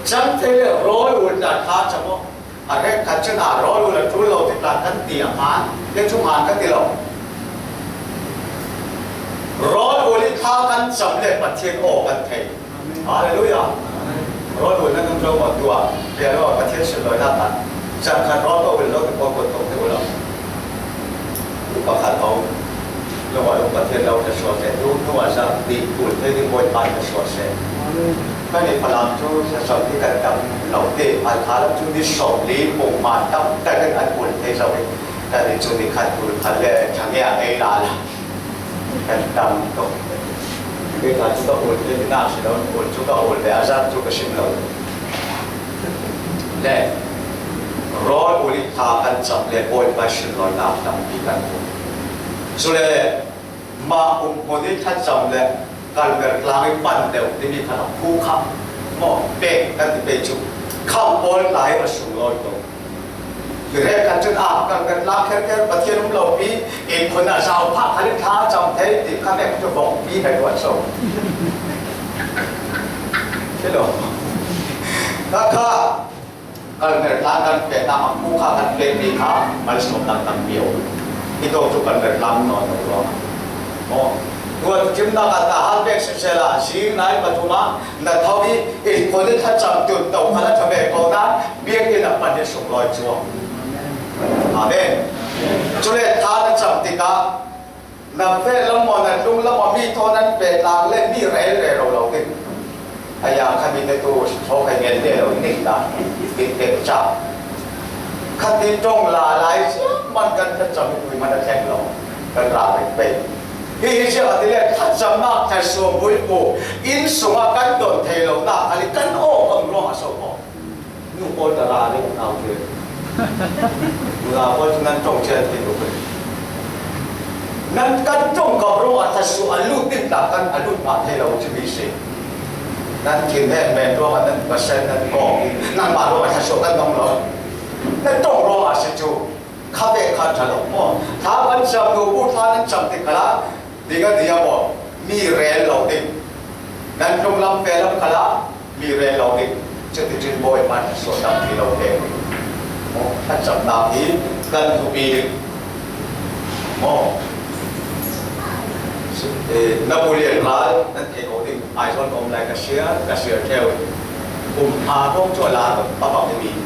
Cang thei le rawl ul ta thla cam aw. A rek khat cun a rawl ul a ṭul lo tikah kan ti a hmaan, le cu hmaan ka ti lo. Rawl ul i thla kan cam le Pathian aw kan thei. Hallelujah. Rawl ul nan um zo maw tuah? Bia lo Pathian sunlawinak ah cang khat rawl ka ul lo ti pawl kuat tong te ul lo. Pakhat a um. Lo a lo Pathian lo thluasuah seh, tu, tu a zat ti kul thei ding Bawipa thluasuah seh. Kan i Falam cu thluasuah ti kan tam lo ti, Alkha lam cu ni sawmli pumhma tam takin an kul thei zo i, kan i cu ni khat kul khat le thangei a ei la la. Kan tam tuk. Kei ka cu ka ul thei ding a si lo, ul cu ka ul le a zat cu ka sim lo. Le rawl ul i thla kan cam le Bawipa sunlawinak tampi kan hmu. Cule mah umhmun i thlacam le Kalmel tlang i pan deuh timi khan a phu kha maw pek kan ti pei cu khamh pawl tla hi a sunglawi tuk. Hi rek khat cun ah Kalmel tlang kherkher Pathian um lo pi in khun a zau phah khan i thla cam thei ti kha mek cu vok pi hei ruat so. Hello. Kha kha Kalmel tlang kan peknak a phu kha kan pekmi kha malsawmnak tampi a um. Hi tawk cu Kalmel tlang nawn lo ruangah maw? Tuan cimnak ah tahal pek siseh la, zing nai pathum ah na tho i, i khun i thlacam tun to khan a tha ve ko nan, biakinn a pan hi sunglawi cuang. Amen. Cule thla na cam tikah, na feh lam maw, na tlung lam maw, mi thawn an pehtlak le mi rel rero lo ding. A ya kha mi te tu thaw kha ngen te lo ning ta, ti te cha. Kha ti tong la lai sia man kan ta cham tu man a thleng lo. Kan ra rek pe. Hi hi sia ti le kha cham nak thai suam bui pu. In sunga kan don thei lo na, ali kan o kong ruang a so ko. Nu pawl ta ra ring nau te. Nu la pawl cu nan ṭong cia thei lo. Nan kan ṭong kap ruangah thluasuah a lut ding tla kan a lut pah thei lo cumi si. Nan thin hen men ruangah nan pasal nan kawk i nan mah ruangah thluasuah kan dong lo. Nan ṭong ruangah si cu kha ve kha ṭha lo maw? Thla kan cam nu bu thla nan cam tik khalah ding a ding a maw? Mi rel lo ding. Nan tlung lam pe lam khalah mi rel lo ding. Cuticun Bawipa thluasuah tampi lo pek ding. Maw? Thlacamnak hi kan thupi ding. Maw? Eh, Napoleon ral nan thei ko ding. Aizawl ka um lai ka siar, ka siar ṭheu. Kum pha kong cu a la ka bang ding.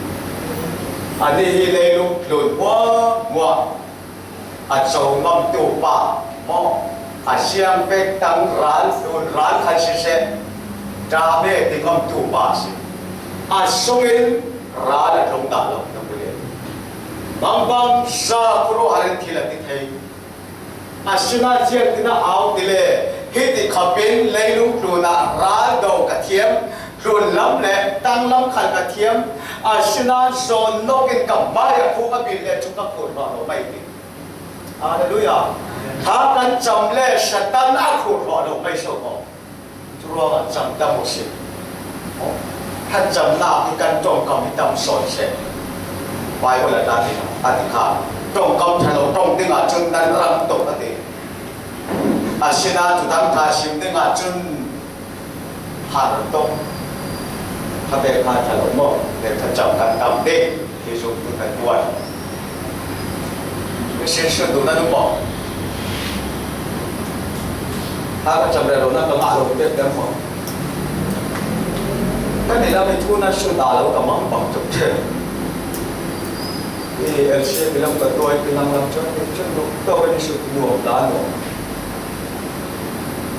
Anih hi leilung tlun hmuahhmuah a co ngamtu pa maw? A siangfek tang ral tlun ral khat siseh, ṭame ti ngamtu pa a si. A sungin ral a tlung dah lo, na pule. Bangbang za khuaruahhar in thil a ti thei. Asinain ziangtin a au ti le, hiti khapin leilung tlunah ral do ka thiam, tlun lam le tang lam khal ka thiam, asinain zawn nawkin ka hmai a khuk a bil le cu ka khur hrawh lo mai ti. Halleluiah. Thla kan cam le Satan a khur hrawh lo mai so maw? Curuangah cam tam uh si. Thlacamnak hi kan ṭongkam hi tam sawn seh. Baibal a ṭan hi a ti kha. Ṭongkam ṭha lo ṭong dingah cun nan ram tuk a ti. Asinain cu dang ṭha sim dingah cun har tuk. Kha ve kha ṭha lo maw? Le thlacam kan tam ding. Hi zumtu kan tuan. Mission hruaitu nan um maw? Thla ka cam rero nan ka ngah lo pek deuh maw? Kan i lam i thu nan hruai ta lo ka mang bang tuk ṭheu. L C P lam ka tuai pi lam lam chuan, chuan luk tawk a ni sut nuam ta nuam.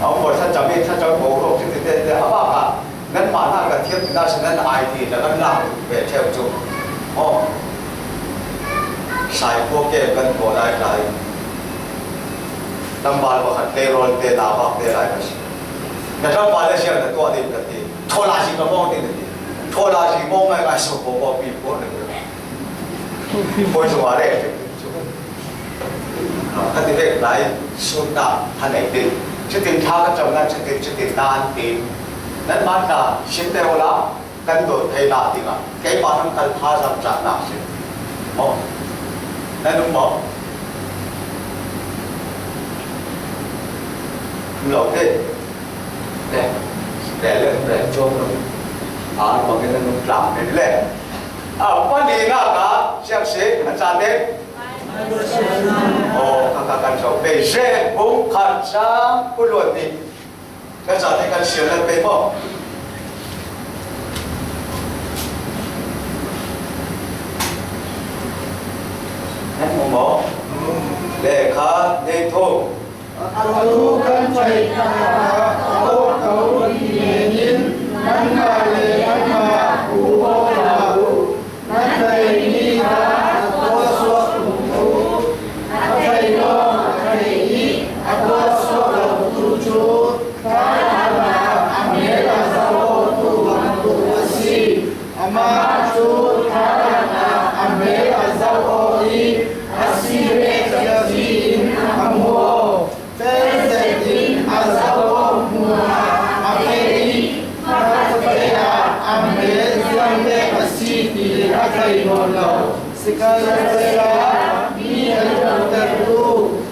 A awm bawr thlacham hi, thlacham boruak chu ti te te a bakah nanmah hna ka thiam tina sin nan I T la kan lak ve theuh chu. Aw. Saipua kem kan hmuh lai tlai. Tlangval pakhat payroll te, lavak te lai ka si. Na tlangval le siam na tuah ding ka ti. Thawla si ka mawng ding ka ti. Thawla si mawng ngai ngai sawh pawh pawh pi pawh na ti. Pawi zong a reh. Ka ti vek lai, sutna a nei ding. Chutin thla ka cham nan chutin, chutin nan tin. Nanmah hna sim deuh la, kan dawt theihna dingah keimah hmang kal pha zam cahna si. Maw? Nan um maw? Um lo te. Le, le, le, le, chuang lo. A, bangin nan um tlang men le. A, pali na ka, siak si, a chate. Aw, ka, ka, kan zo. Pei, ze, bung, khat, sang, kul, luat, ni. Kan zate kan siam lal pei maw? Kan hmu maw? Lehkha hnih thum. A thu kan thei tak a awk ko ti nenin, nanmah leh nanmah u aw la u. Na thei mi kha a tuahsuak tu, a thei lawm a thei i a tuahsuak lo tu cu, thalangah a mel a zoh awtu bantuk a si. Amah cu thalangah a mel a zoh aw i a si ve ciaci in a hmu aw. Fel zetin a zoh awk hnuah a feh i, a feh ah a mel ziang bek a si ti a thei nawn lo. Sikhalsehla mi a luhtertu,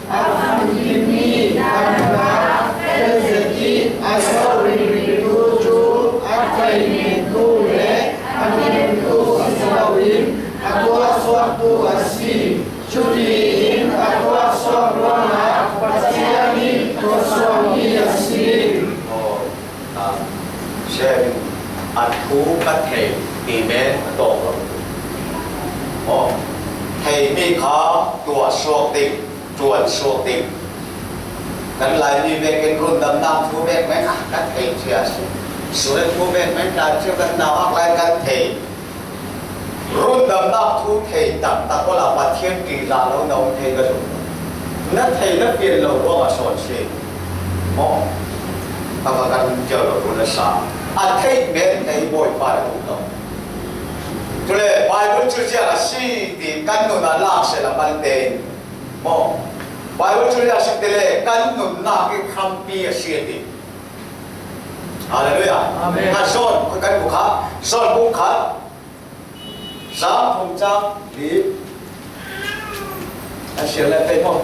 a fimmi dang hna fel zet i a zoh ringringtu cu a theimentu le a nuntu a si loin a tuahsuaktu a si. Cutiin a tuahsuak ruangah Pathian nih tuahsuakmi a si. Aw, a, Shem, a thu ka thei ti men a tawk lo. Aw, theimi kha tuahsuak ding, ṭuansuak ding. Kan Laimi vekin rundamnak thu vek men ah ka thei cia a si. Surat thu vek men tla cio kan nau ak lai kan thei. Rundamnak thu thei taktak awla Pathian ṭihzah lo na um thei ka zung. Na thei na fian lo ruangah sawn si. Maw? A ka kan cio lo run a sa. A theih men thei Bawipa na um lo. Cule Bible cu ziah a si ti kan nun ah lak seh a malte in. Maw? Bible cu ziah a si ti le kan nunnak i hrampi a si a ti. Hallelujah. Amen. Kha John, kan bu kha, John bu kha. Zang thum cang li. A siar le pei maw?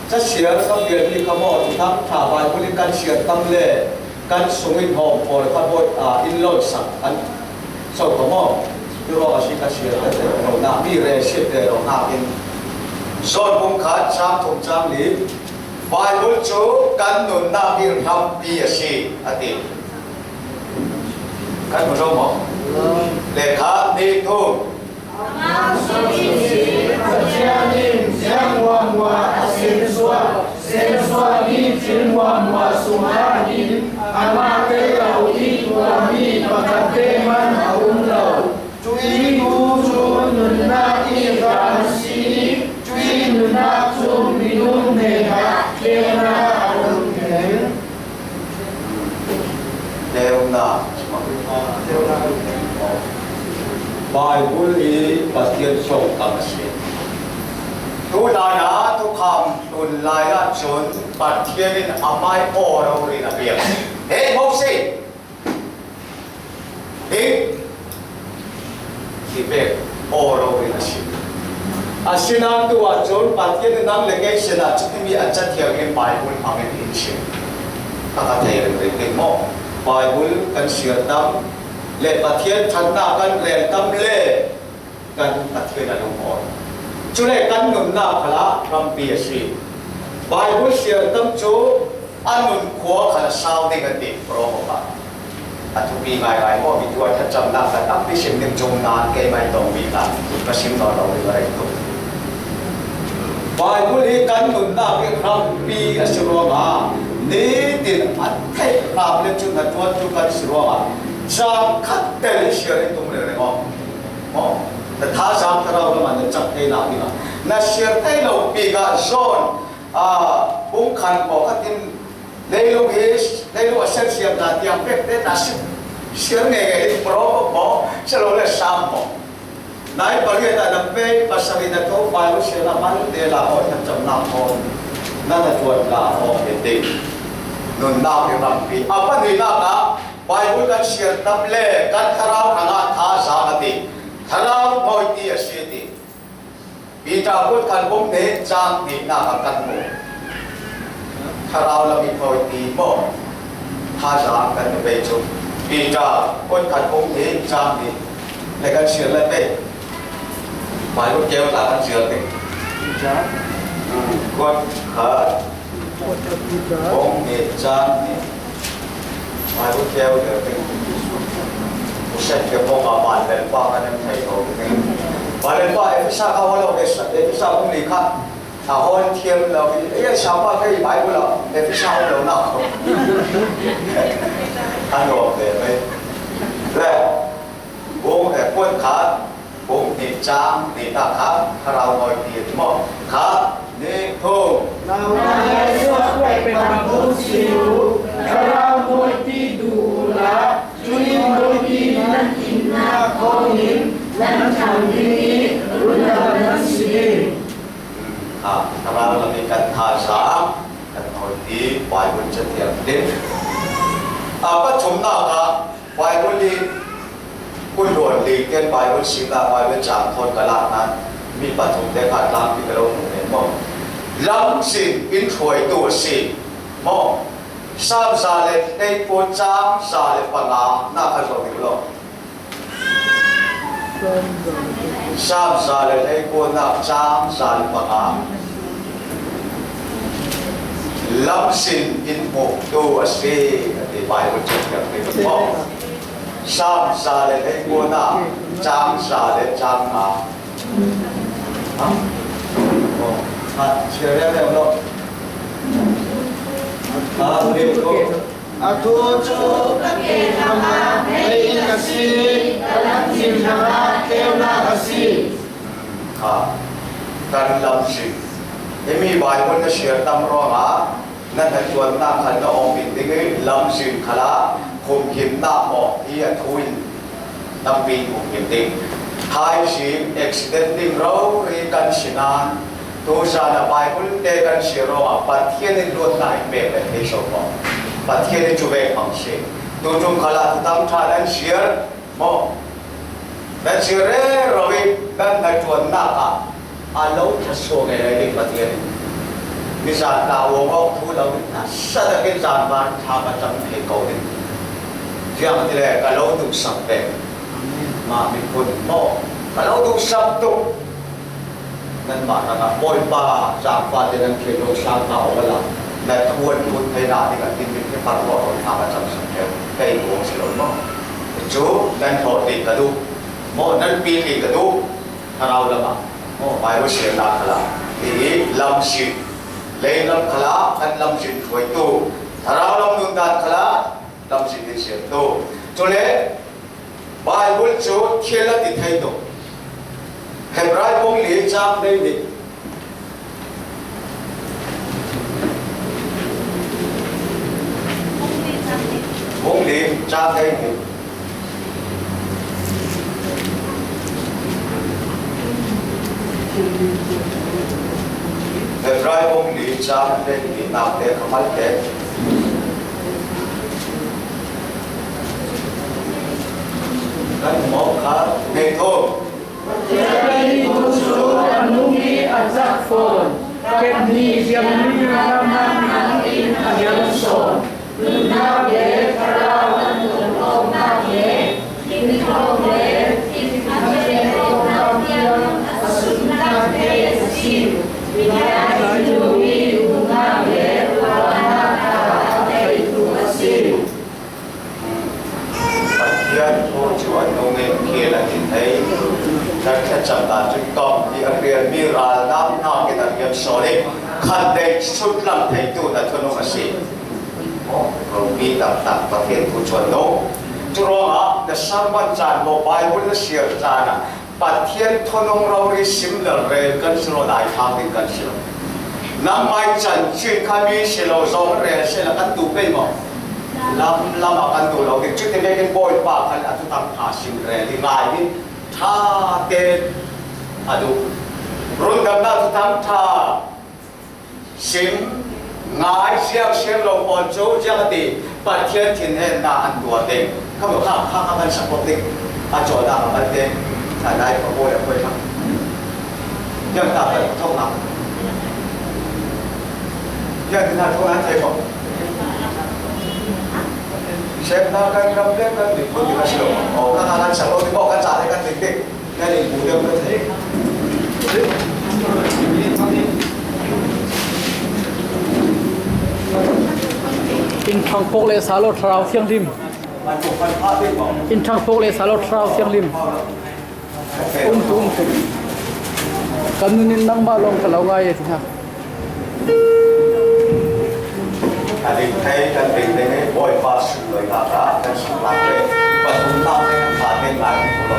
Ca siar ka pial mi kha maw? Thuthang ṭha Bible in kan siar tam le kan sungin hawm pawl kha bawi, a, in lawihsak an so kha maw? Hi ruang a si ka siar ka te lo na mi re siat te lo nakin. John bung khat cang thum cang li. Bible cu kan nunnak i hrampi a si a ti. Kan hmu zo maw? Lehkha hnih thum. Amah sawm si, Pathian in ziang hmuahhmuah a sinsuah, sinsuah mi thil hmuahhmuah sungah hin amah tel lo i tuahmi pakhat te hmanh a um lo. Cuih tu cu nunnak i ram a si i, cuih nunnak cu minung hnenah deunak a um theng. Deunak. Baibal i Pathian sawngkam a si. Tunai ah thukham tlun lai ahcun Pathian in amai aw rori in a biak. He Moses! Hi, hi vek aw rori a si. Asinain tu ahcun Pathian in nang le kei sinah cumi a cathiang in Baibal hmangin in si. Ka ka thei ringring ding maw? Baibal kan siar tam le Pathian ṭhatnak kan rel tam le kan Pathian a lungawi. Cule kan nunnak khalah hrampi a si. Baibal siar tam cu a nun khua khan a sau ding an ti, Proverbs ah. A thupi ngaingai maw, mi tuah thlacamnak kan tampi sim ding cungah keimah i tong bik ah ka sim nawn lo ding a rei tuk. Bible hi kan nunnak hi hrampi a si ruangah, nitin a theih hram le cun hnaṭuan cu kan si ruangah, cang khat tel i siar in tum reng reng aw. Maw? Na thazaang thlarau lamah na cak theinak dingah na siar thei lo bik ah John, aa, bung khat pawlkhat in leilung hi, leilung a sersiamna tiang pekte na si, siar ngeingei ding, Proverb maw, si lo le Sam maw. Nai pariat ah na pei pasarih na tho Bible siarna hman te la aw, na camnak aw, na hnaṭuan la aw, hi ding. Nunnak i hrampi. A pahnihnak ah Bible kan siar tam le kan thlarau hrangah thazaang a ti. Thlarau hnawiti a si a ti. Peter kutkhat bung hnih cang hnihnak ah kan hmu. Thlarau lam i hnawiti maw? Thazaang kan i bei cu. Peter kutkhat bung hnih cang hnih le kan siar le pei. Bible keu tla kan siar ding. Peter. Kutkhat. Bung hnih cang hnih. Bible keu le pei. Uset ke bung a ban le pa kan em thei ko. Ban le pa Efesa ka holo Efesa bung li kha. A hawn thiam lo i, ei, a siapa kei Bible ah Efesa a um lo nak ko. A nuam ve mai. Le, bung, eh, kutkhat, bung hnih cang hnihnak kha, thlarau hnawiti a ti maw? Khat, hnih, thum. Thlarau hnawiti duh uhla, cun hnawiti nan innak kong in nan thang ding i rundam nan si ding. Kha, thlarau lam i kan thazaang, kan hnawiti, Bible cathiam tin. A pathumnak ah Bible i kulluan li ten Bible sinak, Bible cang thawn ka lak nan mi pathum te kha tlangpi ka lo hmuh men maw? Lamzin in hruaitu a si maw? Sam za le hleikua cang za le panga na kha zo ding lo. Sam za le hleikuanak cang za le panga. Lamzin in hmuhtu a si, a ti Bible cu tiang te maw? Sam za le hleikuanak cang za le cang nga. Ha? Oh, ha, siar reng reng lo. Ha, reu ko. A thu cu ka ke hrangah mei in ka si, ka lamzin hrangah keunak a si. Kha, kan lamzin. Himi Bible na siar tam ruangah na hnaṭuannak khan na awng in ding i lamzin khalah humhimnak maw hi a thu in Tampi in hmuh ding. Thaizing accident ding rori kan si nain, tuzan a Bible te kan siar ruangah Pathian in luatnak in pek le thei so maw? Pathian in cu ve hmang si. Tutum khalah Thuthang ṭha nan siar maw? Nan siar rero i nan hnaṭuannak ah a lo ṭha suak ngai ngai ding Pathian in. Nizan ta uang awk thu lo in hna sa takin zanvan ṭha ka cam thei ko ding. Ziangahtile ka lo duhsak peng. Mah miphun maw? Ka lo duhsak tuk. Nanmah hrangah Bawipa, zaangfahte nan khel lo sang ta awk a la. Na thu an phut thei hna dingah tinpin hi far ruah ko ṭha ka camsak ṭheu. Kei duh awk si lo maw? Cu nan hlawh ding ka duh. Maw nan pi ding ka duh. Thlarau lamah maw Bible siarnak khalah hi lamzin, lei lam khalah kan lamzin hruaitu, thlarau lam nundan khalah lamzin in siartu. Cule Bible cu thil a ti thei tuk. Hebrai bung li cang hleihnih. Bung li cang hleihnih. Hebrai bung li cang hleihnih nak te ka mal te. Kan mawh kha ngei tho. Pathian nih thu cu a nung i a cak fawn. Kep nih riammi lamah in a riam sawn. Nunnak le thlarau an tuan awknak le thinlung le thinlung le awknak tiang a sunnak te a si. Pathian nih i nunnak le ruahnak a theitu a si. Pathian thu cu a nung in thil a ti thei. Kan ṭha Cham ta chu tawng ti a rial mi ral nam na ke ta rial saw le khan dei chut lam thei tu na thunung a si. Aw, Romi tak tak Pathian thu chuan no. Chu rawngah na sermon chan maw Bible na siar chana Pathian thunung rori sim le rel kan si lo dai thang ding kan si lo. Nangmai chan chin kha mi si lo zawng rel si la kan tu pei maw? Lam lama kan tu lo ding chu ti vekin Bawipa khan a thu tam tha sim rel ding ngai ni. Ṭha te a duh. Rundamna thuthang ṭha sim ngai siam siam lo pawl chu ziang a ti Pathian thinhenna an tuar ding. Kha bo kha kha kha kan sak bawk ding. A chawlna kha kan te. A nai kha bo ya koi kha. Ziang ta kan thawk na. Ziang tin na thawk na thei bawk. Sepna kan ram le kan ni pun ni ka silo. O ka ka kan sa lo ni ko kan sa le kan ni te. Kan ni pu dem ka thei. In thang pok le sa lo thlarau thiang lim. In thang pok le sa lo thlarau thiang lim. Um tu, um tu. Kan nun in nangmah lawng ka lo ngai e, ti hna. A ding thei kan ding ding e, Bawipa sunlawinak ah kan sunlak ve. Pathumnak te kan thla te ngai ding lo.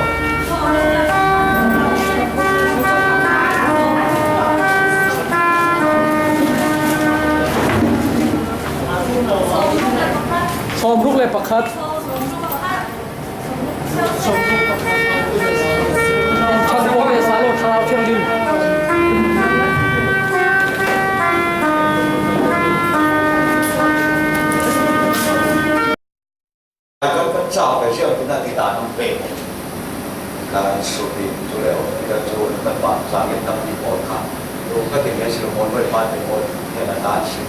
Sawmruk le pakhat. Thang pawh le sa lo thlarau thiang ding. Kan kan chau ve siam tu na ti ta nung pe. Kan su ti tu le ti ka chu kan pa sa nge tam ti pawl kha. Tu ka ti nge si lo pawl ve pa ti pawl ke na ta si.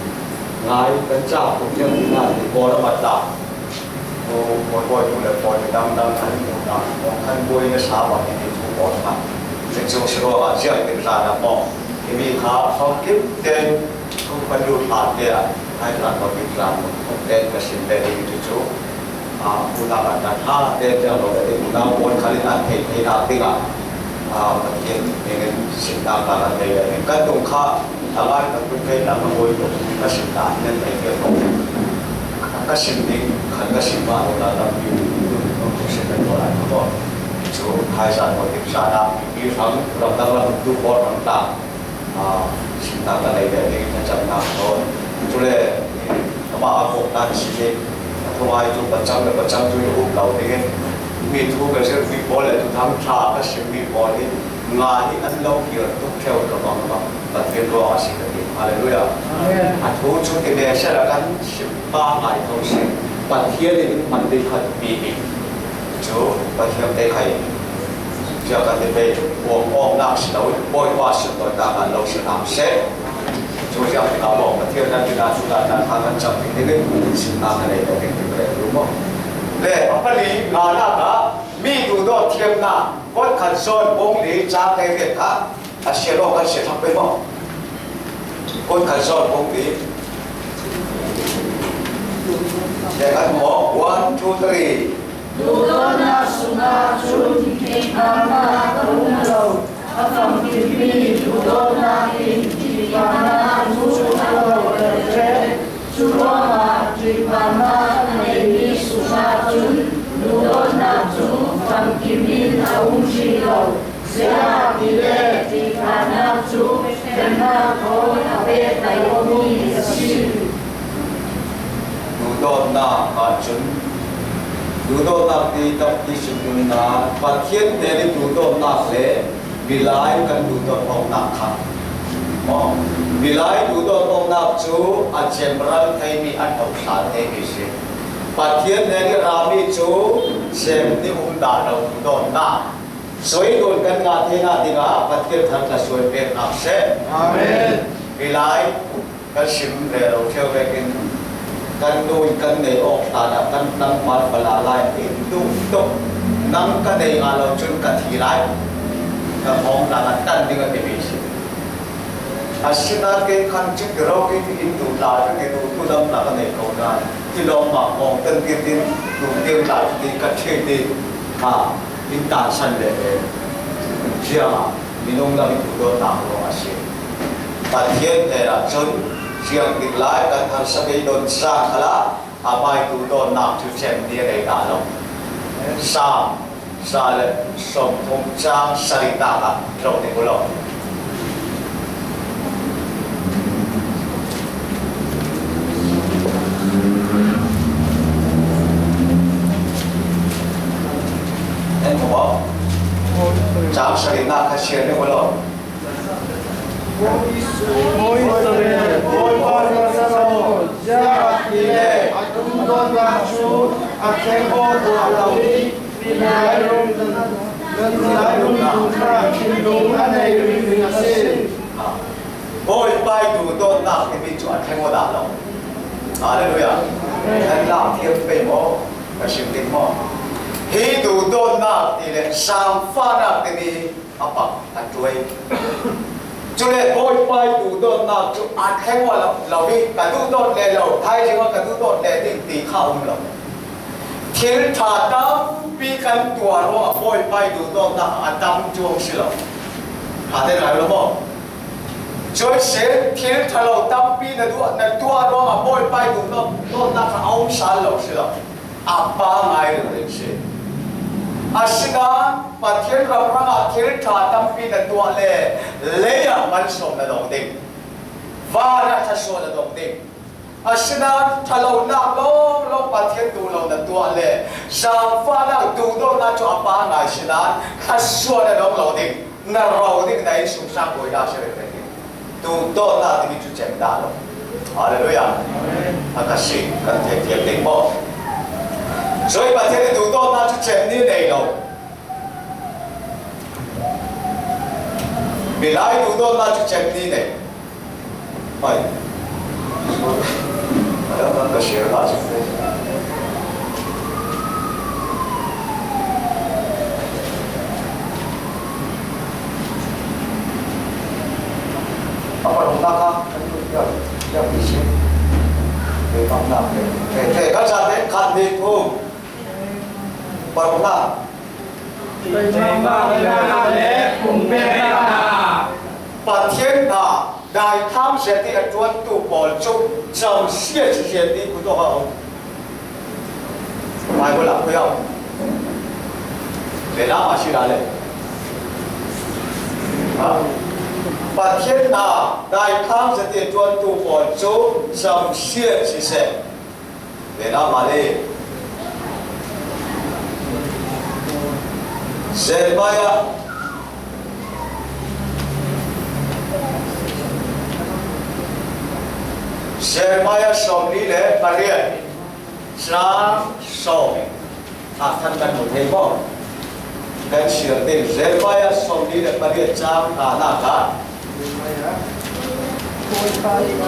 Ngai kan chau tu thiang ti na ti pawl a mat ta. Ko, ko, ko, tu le ko, ni dang dang kan mu na, ko kan ko ni sa ba ni tu ko sa. Ni chu si ro ba sia ni sa na ko. Ni mi kha, ko kim ten, ko kan lu sa te a, ai sa ko kim sa ko, ko ten ka sin te ni chu chu. A, ku na ka ta tha te te lo te ku na ko kan li na te te na te ga. A, Pathian ni ngen sin ta ka na te, kan tung kha, Tangai ka kun kai tang ka boi ko ka sim ta nan kai ke ko. Ka sim ding khan ka sim ma lo la lam pi ko ko se ka ko la ko. Chu khai sa ko tik sa na pi ram dang lam tu ko ram ta. A, sim ta ka nei de ding ka chang na ko. Chu le ka ma ko ta si ni. Ka ko ai chu ka chang ka chang chu ko lo ding. Mi thu ka se mi ko le tu thang tha ka sim mi ko ni. Nga ni an lo ki tu kheu ka bang bang. Pathian ruang a si ka ti. Hallelujah. Amen. A thu chu ti ve se la kan sim pa ngai tho si. Pathian in hman ding khat pi hi. Chu Pathian te khai. Sia kan ti ve, buang awk nak si lo, Bawipa sim tawi ta kan lo si nak se. Chu sia ka bawk Pathian nan ti na chu ta ta kan cham ti ni sim na ka nei ta ti ti pre lu mo. Le, a pali, nga na ka, mi tu do thiam na, kot khat zon bong li cha kai ve ka, A sia lo kan sia thak pei maw? Kun kan zawn kong ti. Sia kan maw? One, two, three. Duhdawtnak sungah cun ṭihphannak a um lo. A famkimmi duhdawtnak in ṭihphannak cu a lo ṭheh. Cu ruangah ṭihphannak a neimi sungah cun duhdawtnak cu famkim in a um hrih lo. Ziangahtile ṭihphannak cu ṭhennak thawn a pehtlai awmi a si. Duhdawtnak ahcun duhdawtnak ti takpi si hmun ah Pathian hnen i duhdawtnak le milai kan duhdawt awknak kha maw? Milai duhdawt awknak cu a cemral theimi, a hnohhran theimi si. Pathian hnen i rami cu cem nih um dah lo duhdawtnak. Soi dun kan ngah theinak dingah Pathian thar tla suai pek hna seh. Amen. Milai kan sim ve lo ṭheu vekin kan nun kan nei awk hlan ah kan tlangval fala lai in duh tuk nang ka nei ngah lo cun ka thi lai. Ka hawng hlan ah tan ding a timi si. Asinain kei khan cik ro kei ti in duh lai ka ti duh tu lam hna ka nei ko nain ti lawng mah hawng kan ti tin duh tiang lai ka ti ka ṭheh ti. Ha. In tansan ve ve. Ziangah minung lam i duhdawtnak ruang a si. Pathian hnenah cun ziang tik lai kan harsa beidon caan khalah amah i duhdawtnak cu cem ni a nei dah lo. Saam za le sawmthum cang sarihnak ah zoh ding u lo. En maw? Cang sarihnak kha siar ding u lo. Bawipa, Bawipa, Bawipa, ziah ti le a duhdawtnak cu a thleng aw tuah lo i, Milai rum, milai rum duhnak thinlung a nei ringring a si. Bawipa i duhdawtnak timi cu a thleng aw dah lo. Hallelujah. Kan lak thiam pei maw? Ka sim ding maw? Hi duhdawtnak ti le zaangfahnak timi a pang, a ṭuai. Cule Bawipa i duhdawtnak cu a thleng aw lo, lo i ka duhdawt le lo, thaizing ah ka duhdawt le ding ti kha a um lo. Thil ṭha tampi kan tuah ruangah Bawipa i duhdawtnak a tam cuang si lo. Ṭha te ngai lo maw? Cuai se thil ṭha lo tampi na tuah, na tuah ruangah Bawipa i duhdawt, dawtnak kha a um sal lo si lo. A pangai ringring si. Asinain Pathian ram hrangah thil ṭha tampi na tuah le lei ah malsawm na dong ding. Van ah thluasuah na dong ding. Asinain ṭhalonak lawnglawng Pathian duh lo na tuah le zaangfahnak duhdawtnak cu a pangai sinain thluasuah na dong lo ding, na ro ding, na innsungsang buainak si rengdeng ding. Duhdawtnak timi cu cem dah lo. Hallelujah. A ka si, kan theithiam ding maw? Cui Pathian i duhdawtnak cu cem ni nei lo. Milai duhdawtnak cu cem ni nei. Hoi. A dang dang ka share hna cu. A paruknak ah kan lut piak, piak mi si. Ve bangnak ve. Ve, ve, kan zate khat ni thum. Paruknak. Pathian hna daithlam zet i a ṭuantu pawl cu camsiat si zet i kut awk a um. Bible ah khui a um. Ve lam ah si lai le. Ha? Pathian hna daithlam zet i a ṭuantu pawl cu camsiat si seh. Ve lam ah le. Jeremiah, Jeremiah sawmli le pariat, cang sawm. Ah, khan kan hmu thei maw? Kan siar ding. Jeremiah sawmli le pariat cang hnanak ah.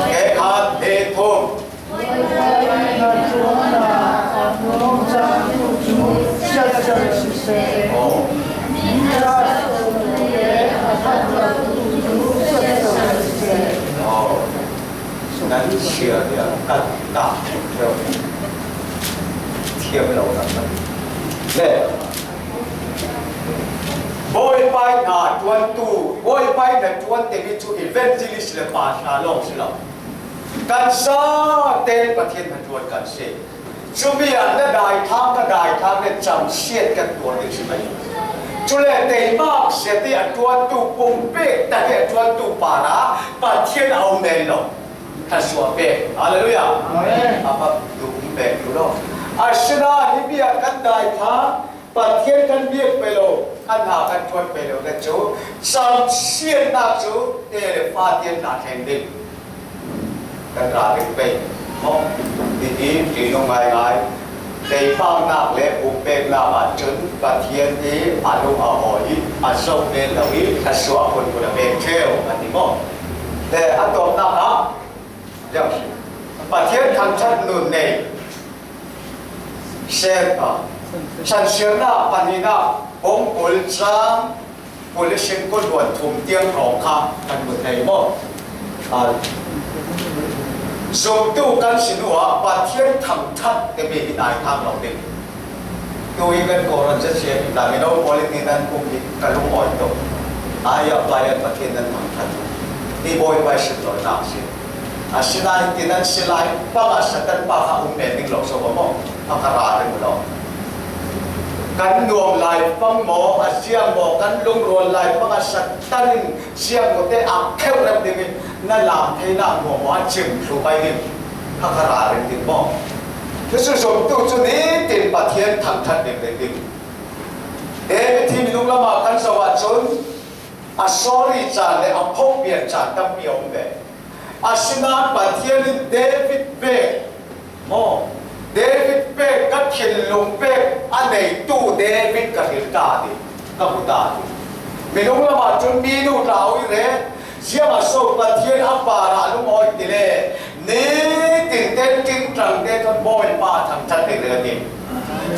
Ke khan he thum. Nan chia dia kan tak thiam lo nan le Bawipa hna ṭuantu, Bawipa hna ṭuan timi cu evangelist le pastor lawng si lo. Kan zaten Pathian hnaṭuan kan si. Cumi ah na daithlam, ka daithlam le camsiat kan tuar ding si mai. Cule teimak siat i a ṭuantu, pumpek tak i a ṭuantu parah Pathian a um men lo. Thluasuah pek. Hallelujah. Amen. A va duh pek tu lo. Asinain himi ah kan daithlam, Pathian kan biak pei lo, kan hna kan ṭuan pei lo le cu, camsiatnak cu te le fate hna thleng ding. Kan ra ding pei. Maw? Titi, ti nung ngaingai. Teimaknak le pumpeknak ahcun Pathian hi a lung a hawi i a zoh men lo i thluasuah phunphun a pek ṭheu, a ti maw? Le a tawpnak ah, Pathian thangṭhat nun nei. Ser, ah, Sansiarnak pahnihnak bung kul cang kul le sim kul luan thum tiang hrawng kha kan hmu thei maw? Ah, zumtu kan si hnu ah Pathian thangṭhat timi hi daithlam lo ding. Tu hi kan kawhhran zet sia hi ta, mino pawl in tiin an kum hi ka lungawi tawh. Ai a pai an Pathian nan thangthat. Hi Bawipa i sim lo nak si. Asinain tiin an si lai panga Satan pa kha um men ding lo so maw? A ka ra ring lo. Kan nuam lai pang maw, a ziang maw, kan lungrual lai panga Satan in ziang maw te a kheuh rep ding in na lam theina maw maw a cim thlu pai ding. A ka ra ring ding maw? Jesu zomtu cu nitin Pathian thangthat ding ding. David hi minung lamah kan zoh ahcun a sorry caan le a phawkpian caan tampi a um ve. Asinain Pathian in David pek maw, David pek ka thinlung pek a neitu David ka hril ta ti, ka hmu ta ti. Minung lamah cun minu tlau i re, ziangah so Pathian a parah lungawi ti le nitin te ṭingṭang te thawn Bawipa thangṭhat ding reng a ti.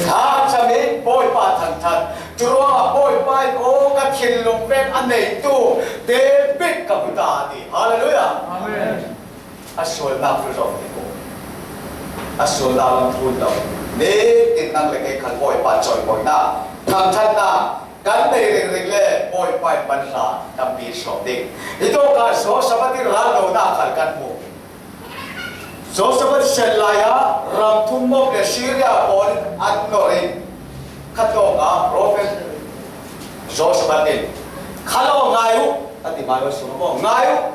Thlacam i Bawipa thangṭhat. Curuangah Bawipa in aw ka thinlung pek a neitu David ka hmu ta a ti. Halleluiah. Amen. A sualnak cu zong ti ko. A sualnak lam thlun lo. Nitin nang le kei khal Bawipa cawihawihnak thangṭhatnak kan nei ringring le Bawipa in manhla tampi sawm ding. Hi tawkah Jehoshaphat ih raldonak khal kan hmu. Jehoshaphat sian lai ah ram thum Moab le Syria pawl in an nor in khatawkah profet Jehoshaphat in, "Kha law, ngai uh," a ti hmai uh sung maw, "Ngai uh,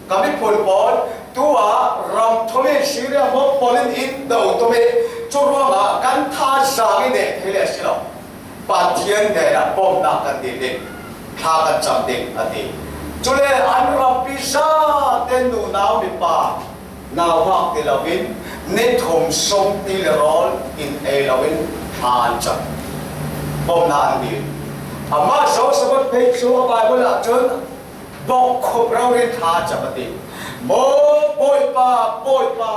ka miphun pawl, tu ah ram thum in Syria Moab pawl in in do tum i, curuangah kan thazaang i neh thei le a si lo. Pathian hnenah bawmhnak kan dil ding, thla kan cam ding," a ti. Cule an rampi zate nunau mipa nauhak ti loin ni thum sung ti le rawl in ei loin thla an cam. Bawmhnak an dil. Amah Jehoshaphat phei cu a Baibal ah cun bawkkhup rori in thla a cam a ti. Maw Bawipa, Bawipa,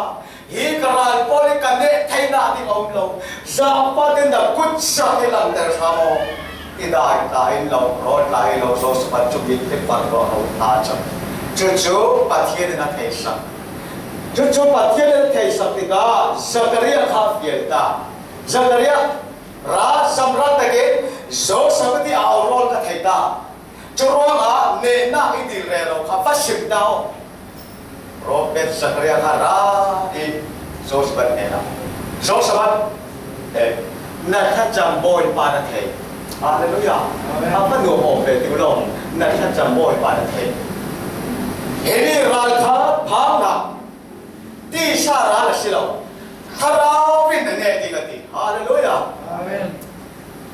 hi ka ral pawl hi ka neh theinak ding a um lo. Zaangfahte na kutsak hi langhter hram aw. Tidai tla in lo, rawl tla in lo, Jehoshaphat cu mit khi par ruah lo thla a cam. Cucu Pathian in a theisak. Cucu Pathian in a theisak tikah Zakaria kha a fial ta. Zakaria ra zamra takin Jehoshaphat ih a au rawl ka thei ta. Curuangah nehnak i dil rero kha va sim ta aw. Profet Zakaria kha ra i Jehoshaphat hnenah, "Jehoshaphat, eh, na thlacam Bawipa na thei." Halleluiah. Amen. A va nuam awk ve ti lo. "Na thlacam Bawipa na thei. Himi ral kha phang hlah. Tisa ral a si lo. Thlarau in na neh ding," a ti. Halleluiah. Amen.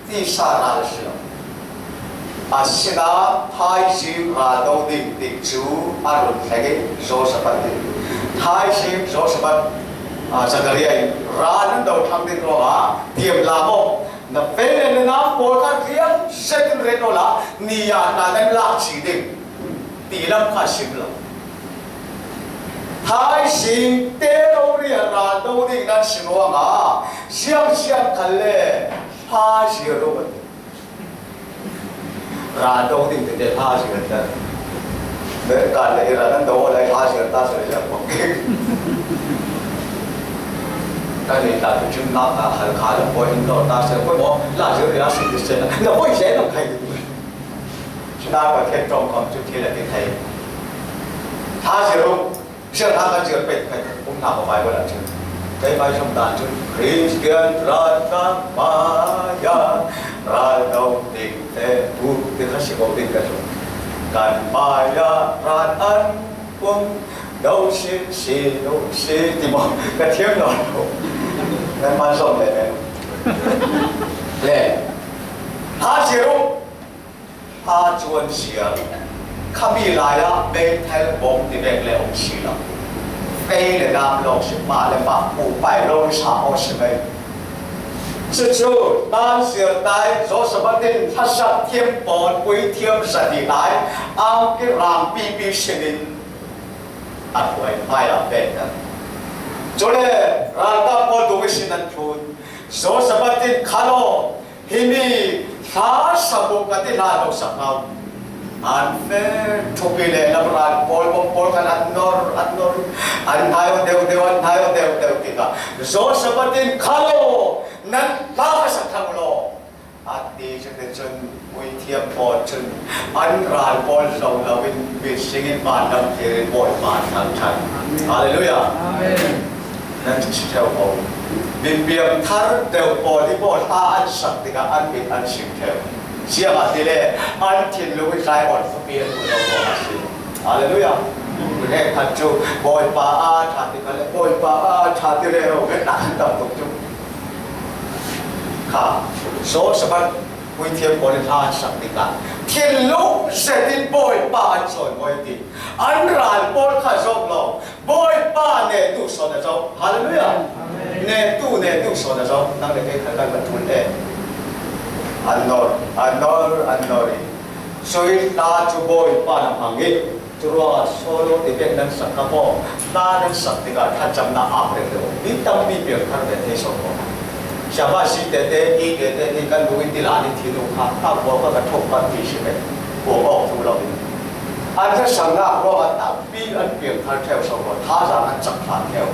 Tisa ral a si lo. Asinain thaizing ral do ding ti cu a run thleng i Jehoshaphat in thaizing Jehoshaphat, ah, Zakaria in ral nan do thlang ding ruangah tiam la maw? Na vei le na nau pawl kha rian zetin ret awla ni ah hna nan lak ci ding ti lam kha a sim lo. Thaizing te rori ah ral do ding nan si ruangah ziangziang khal le hla zia ro. Ral do ding tete hla zia ta. Kan le i ral nan do lai hla zia ta si le zia pok. Kan le ta tu cun nak ta hal kha lam poi in do ta si poi maw? La zia ria si ti si na. Na poi zia nang khai tu. Cina Pathian ṭawngkam cu thil a ti thei. Tha zir u, zir hna kan zir pei pei, um hna ko Baibal ah cun. Kei hmai zumh dan cun, Khristian ral kan hmai ah ral do ding te tu ti kha si ko ding ka zumh. Kan hmai ah ral an um do si, si do si ti maw? Ka thiam lo lo. Kan hmai zong le le. Le. Tha zir u. Hla cuan siar, khami lai ah meithal bawm ti vek le um si lo. Fei le nam lawng si, mah le mah pupai lawng sa aw si mai. Cucu nan siar tai, Jehoshaphat in hlasak thiam pawl puithiam zat i lai, angki rang pipi sinin a hruai hmai ah pek. Cule ralkap pawl dung ihsin an thlun. Jehoshaphat in, "Kha law, himi hla sabuk ka ti hlah lo sak hau. An fe thupi le lamral pawl bawm pawl khan an nor, an nor, an hnai aw deuh deuh, an hnai aw deuh deuh," tikah Jehoshaphat in, "Kha law, Nan hla a sak thang lo. A ti chu te chun, puithiam pawl chun an ral pawl zo loin, mitsingin vanlam thirin Bawipa thangṭhat. Halleluiah. Amen. Nan si ṭheu ko. Mi piangthar deuh pawl hi Bawipa hla an sak tikah an mit an sing ṭheu. Ziangahtile an thinlung hi tlai awn khuapi an duh lo ruangah a si. Halleluiah. Hnekkhat chu Bawipa a ṭha ti kha le, Bawipa a ṭha ti rero, hnekkhat an tam tuk chu. Kha, Jehoshaphat puithiam pawl in hla an sak tikah thinlung zetin Bawipa an chawimawi ti. An ral pawl kha zawk lo. Bawipa netu sawn a zo. Halleluiah. Amen. Netu, netu sawn a zo. Nang le kei kha kan va ṭul e. An nawr, an nawr, an nawr i. Sui hla chu Bawipa na hmang i. Churuangah solo ti bek nan sak kha maw, hla nan sak tikah thlacamna ap reng lo. Mi tampi piangthar ve thei sawn maw. Siapa si tete, i tete, i kan duh in ti la ni thi duh kha, a kua kha ka thawk pan ti si ve. Kua awk thu lo in. An thlacamna ruangah tampi an piangthar ṭheu sawn maw, thazaang an chak thla ṭheu.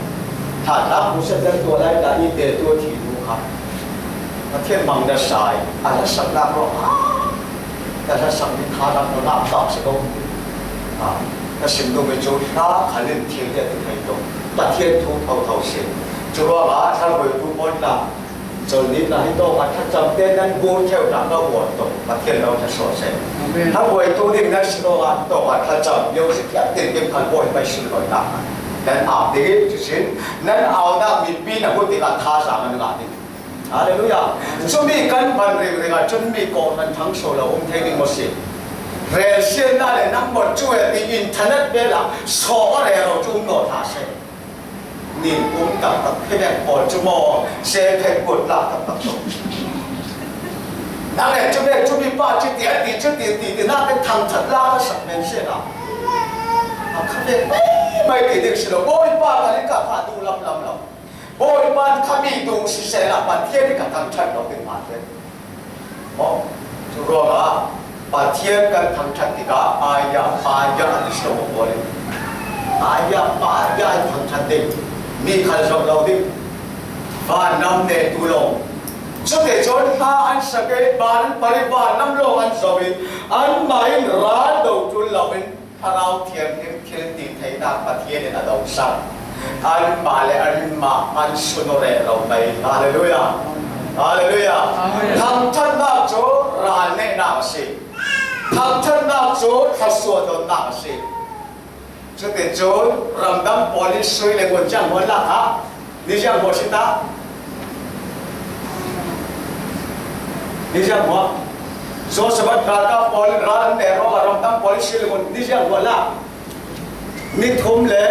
Thazaang khuasak dan tua lai ta i te tua thi duh kha. Pathian mang na sai, a hla sakna ruangah. Ka hla sak ni kha lam lo nak tak si ko. A, ka sim duh mi cu hla khalin thil te tu thei lo. Pathian thu thotho si. Churuangah hla buaitu pawl tla, chol ni na hi tawk a thlacam te nan bur theu ta ka uar to. Pathian lo na so se. Amen. Hla buaitu ding nan si tawk a tawk a thlacam yo si kiat tin kim khal bawi pai sim lo na. Nan ap ding i cu sin, nan au nak mi pi na hu tik a thazaang an ngah ding. Halleluiah. Cumi kan hman ringring ah cun mi kawh hman thang so lo um thei ding maw si? Relsiatna le nangmawt cu e ti internet vel ah sawh a rero cu um naw hna seh. Nin um taktak phedek pawl cu maw, selphek buat lak taktak lo. Nang e cumi, cumi pa cuti a ti, cuti ti, ti nak thangṭhat la ka sak men seh la. A kha ve mai mai ti ding si lo. Bawipa ka nih ka kha duh lam lam lo. Bawipa in kha mi tung siseh la Pathian in ka thangṭhat lo ding hna te. Maw? Cu ruangah Pathian kan thangṭhat tikah aya, aya an si lo pawl in. Aya, aya an thangṭhat ding. Mi khal zoh lo ding. Vanlam netu lo. Cute cun hla an sak i, van an par i, vanlam lawng an zoh i, anmah in ral do ṭul lo in, Thlarau Thianghlim thil ti theinak Pathian in a dosak. Anmah le anmah an sun aw rero mai. Halleluiah. Halleluiah. Amen. Thangṭhatnak cu ral nehnak a si. Thangṭhatnak cu thluasuah donnak a si. Cuticun ramdang pawl in sui le ngun ziang huan lak ah, ni ziang huan si ta. Ni ziang huan. Jehoshaphat ralkap pawl in ral an neh ruangah ramdang pawl in sui le ngun ni ziang huan lak. Ni thum le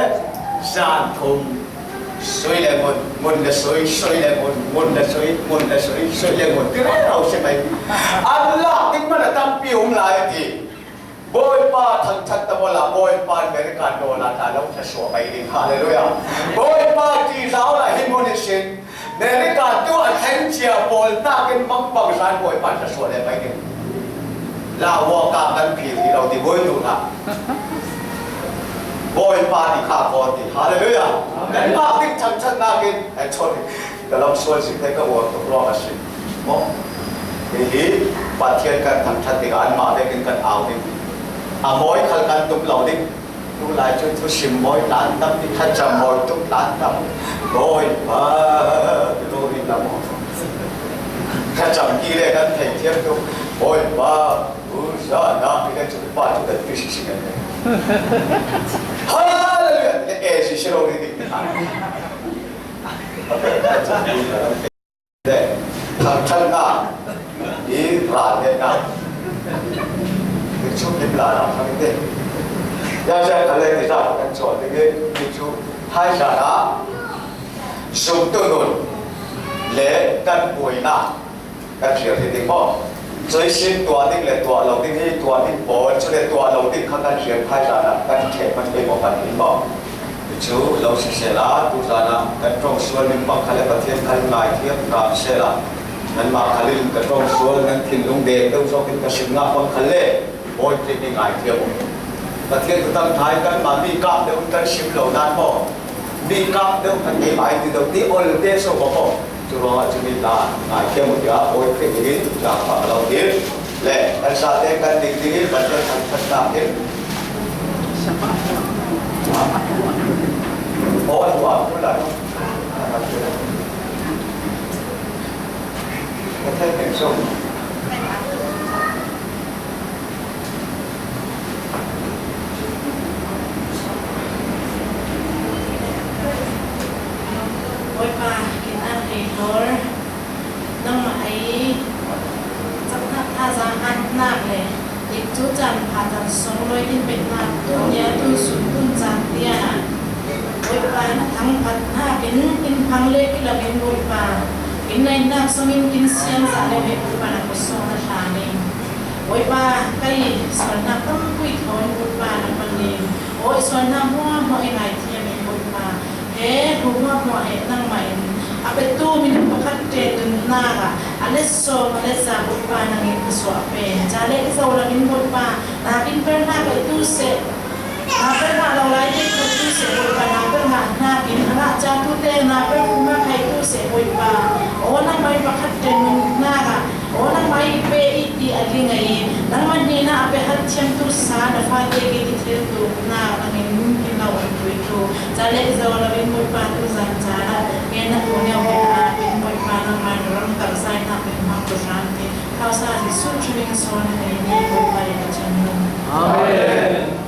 zan thum. Sui le ngun, ngun le sui, sui le ngun, ngun le sui, ngun le sui, sui le ngun. Ti rero si mai. An lak ding man a tampi um lai a ti. Bawipa thangṭhat ta maw la, Bawipa America dollar ta lo thluasuah mai ding. Halleluiah. Bawipa ṭihzau la hi mun ihsin. America tu a thleng cia pawl nakin mangbangza in Bawipa thluasuah le mai ding. La walk ah kan phil ti lo ti buai duh hna. Bawipa ti kha kaw ti. Halleluiah. Kan mak ding thangṭhat nakin, eh, sorry. Ka lam sual si te ka uar tuk ruang a si. Maw? Hihi Pathian kan thangṭhat tikah anmah vekin kan au ding. A mawi khal kan tum lo ding. Tulai cu thusim mawi tlan tam, ti thlacam mawi tuk tlan tam. Bawipa, glory lam. Thlacam ti le kan thei thiam tuk. Bawipa, Hosanna, ti le cu pa cu kan ti sisi kan. Hallelujah, ti le e si si lo ni ti. Thangṭhatnak i ral nehnak hi cu him hlan ah thang i ti. Ziangziang kha le tisa kan cawn ding i, hi cu thaizan ah zumtu nun le kan buainak kan hrial hi ding maw? Cuihsin tuah ding le tuah lo ding hi, tuah ding pawl, cule tuah lo ding kha kan hrial thaizan ah kan ṭheh hman pei maw kan hi maw? Cu lo sisehla, tuzan ah kan ṭong sual ning bang kha le Pathian kha in ngaithiam hram sehla, nanmah khal in ka ṭong sual, nan thinlung dek deuh zawk in ka sim ngah bang kha le, Bawi Khrih nih ngaithiam uh. Pathian thuthang ṭha in kanmah mi kap deuh in kan sim lo nan maw? Mi kap deuh kan ngei bai ti deuh ti ol te so maw? Ruangah cumi ta ngaithiam uh tiah awi khe dingin zaangfah ka lo ding. Le kan zate kan dik dingin Pathian thangṭhatnak in aw a tuah tu lai. Ka thei hmanh sung. Bawipa, kin an hei hlor, nangmah ei caknak thazaang an hnak le ikcu caan pha caan sung luai in peknak tunia tu sun tun caan tiang ah Bawipa na thangphat hnakin in hmang le kilak in Bawipa, in naihnak sungin in siangzah le hei Bawipa na khuasawng na hlan in Bawipa, kei sualnak tampi thawn Bawipa na hmang in aw i sualnak hmuahhmuah i ngaithiam in Bawipa, he hmuahhmuah he nangmah in a petu minung pakhat ṭen nunnak ah a let sawm a let za Bawipa nangin ka suah pen ca le i zoh lo in Bawipa, nakin per hna kei tu seh. Naa per hna lo lai te kho tu seh Bawipa, naa per hna hnakin a ngah ca tu te naa per hna khai tu seh Bawipa. Aw nangmah in pakhat ṭen nunnak ah, aw nangmah i pe i ti a li ngei, nangmah hnenah a pe hat thiam tu sa na fate ke ti thil tu na nangin in lo an tui tu. Ca le i zo lo in Bawipa tu zan ca na ngen na tu neu hna in Bawipa nangmah na ram kar zai hna in hmang tu hram ti. Thau sa Jesuh Khrih min sawm na ngei ni Bawipa le Pathian nu. Amen.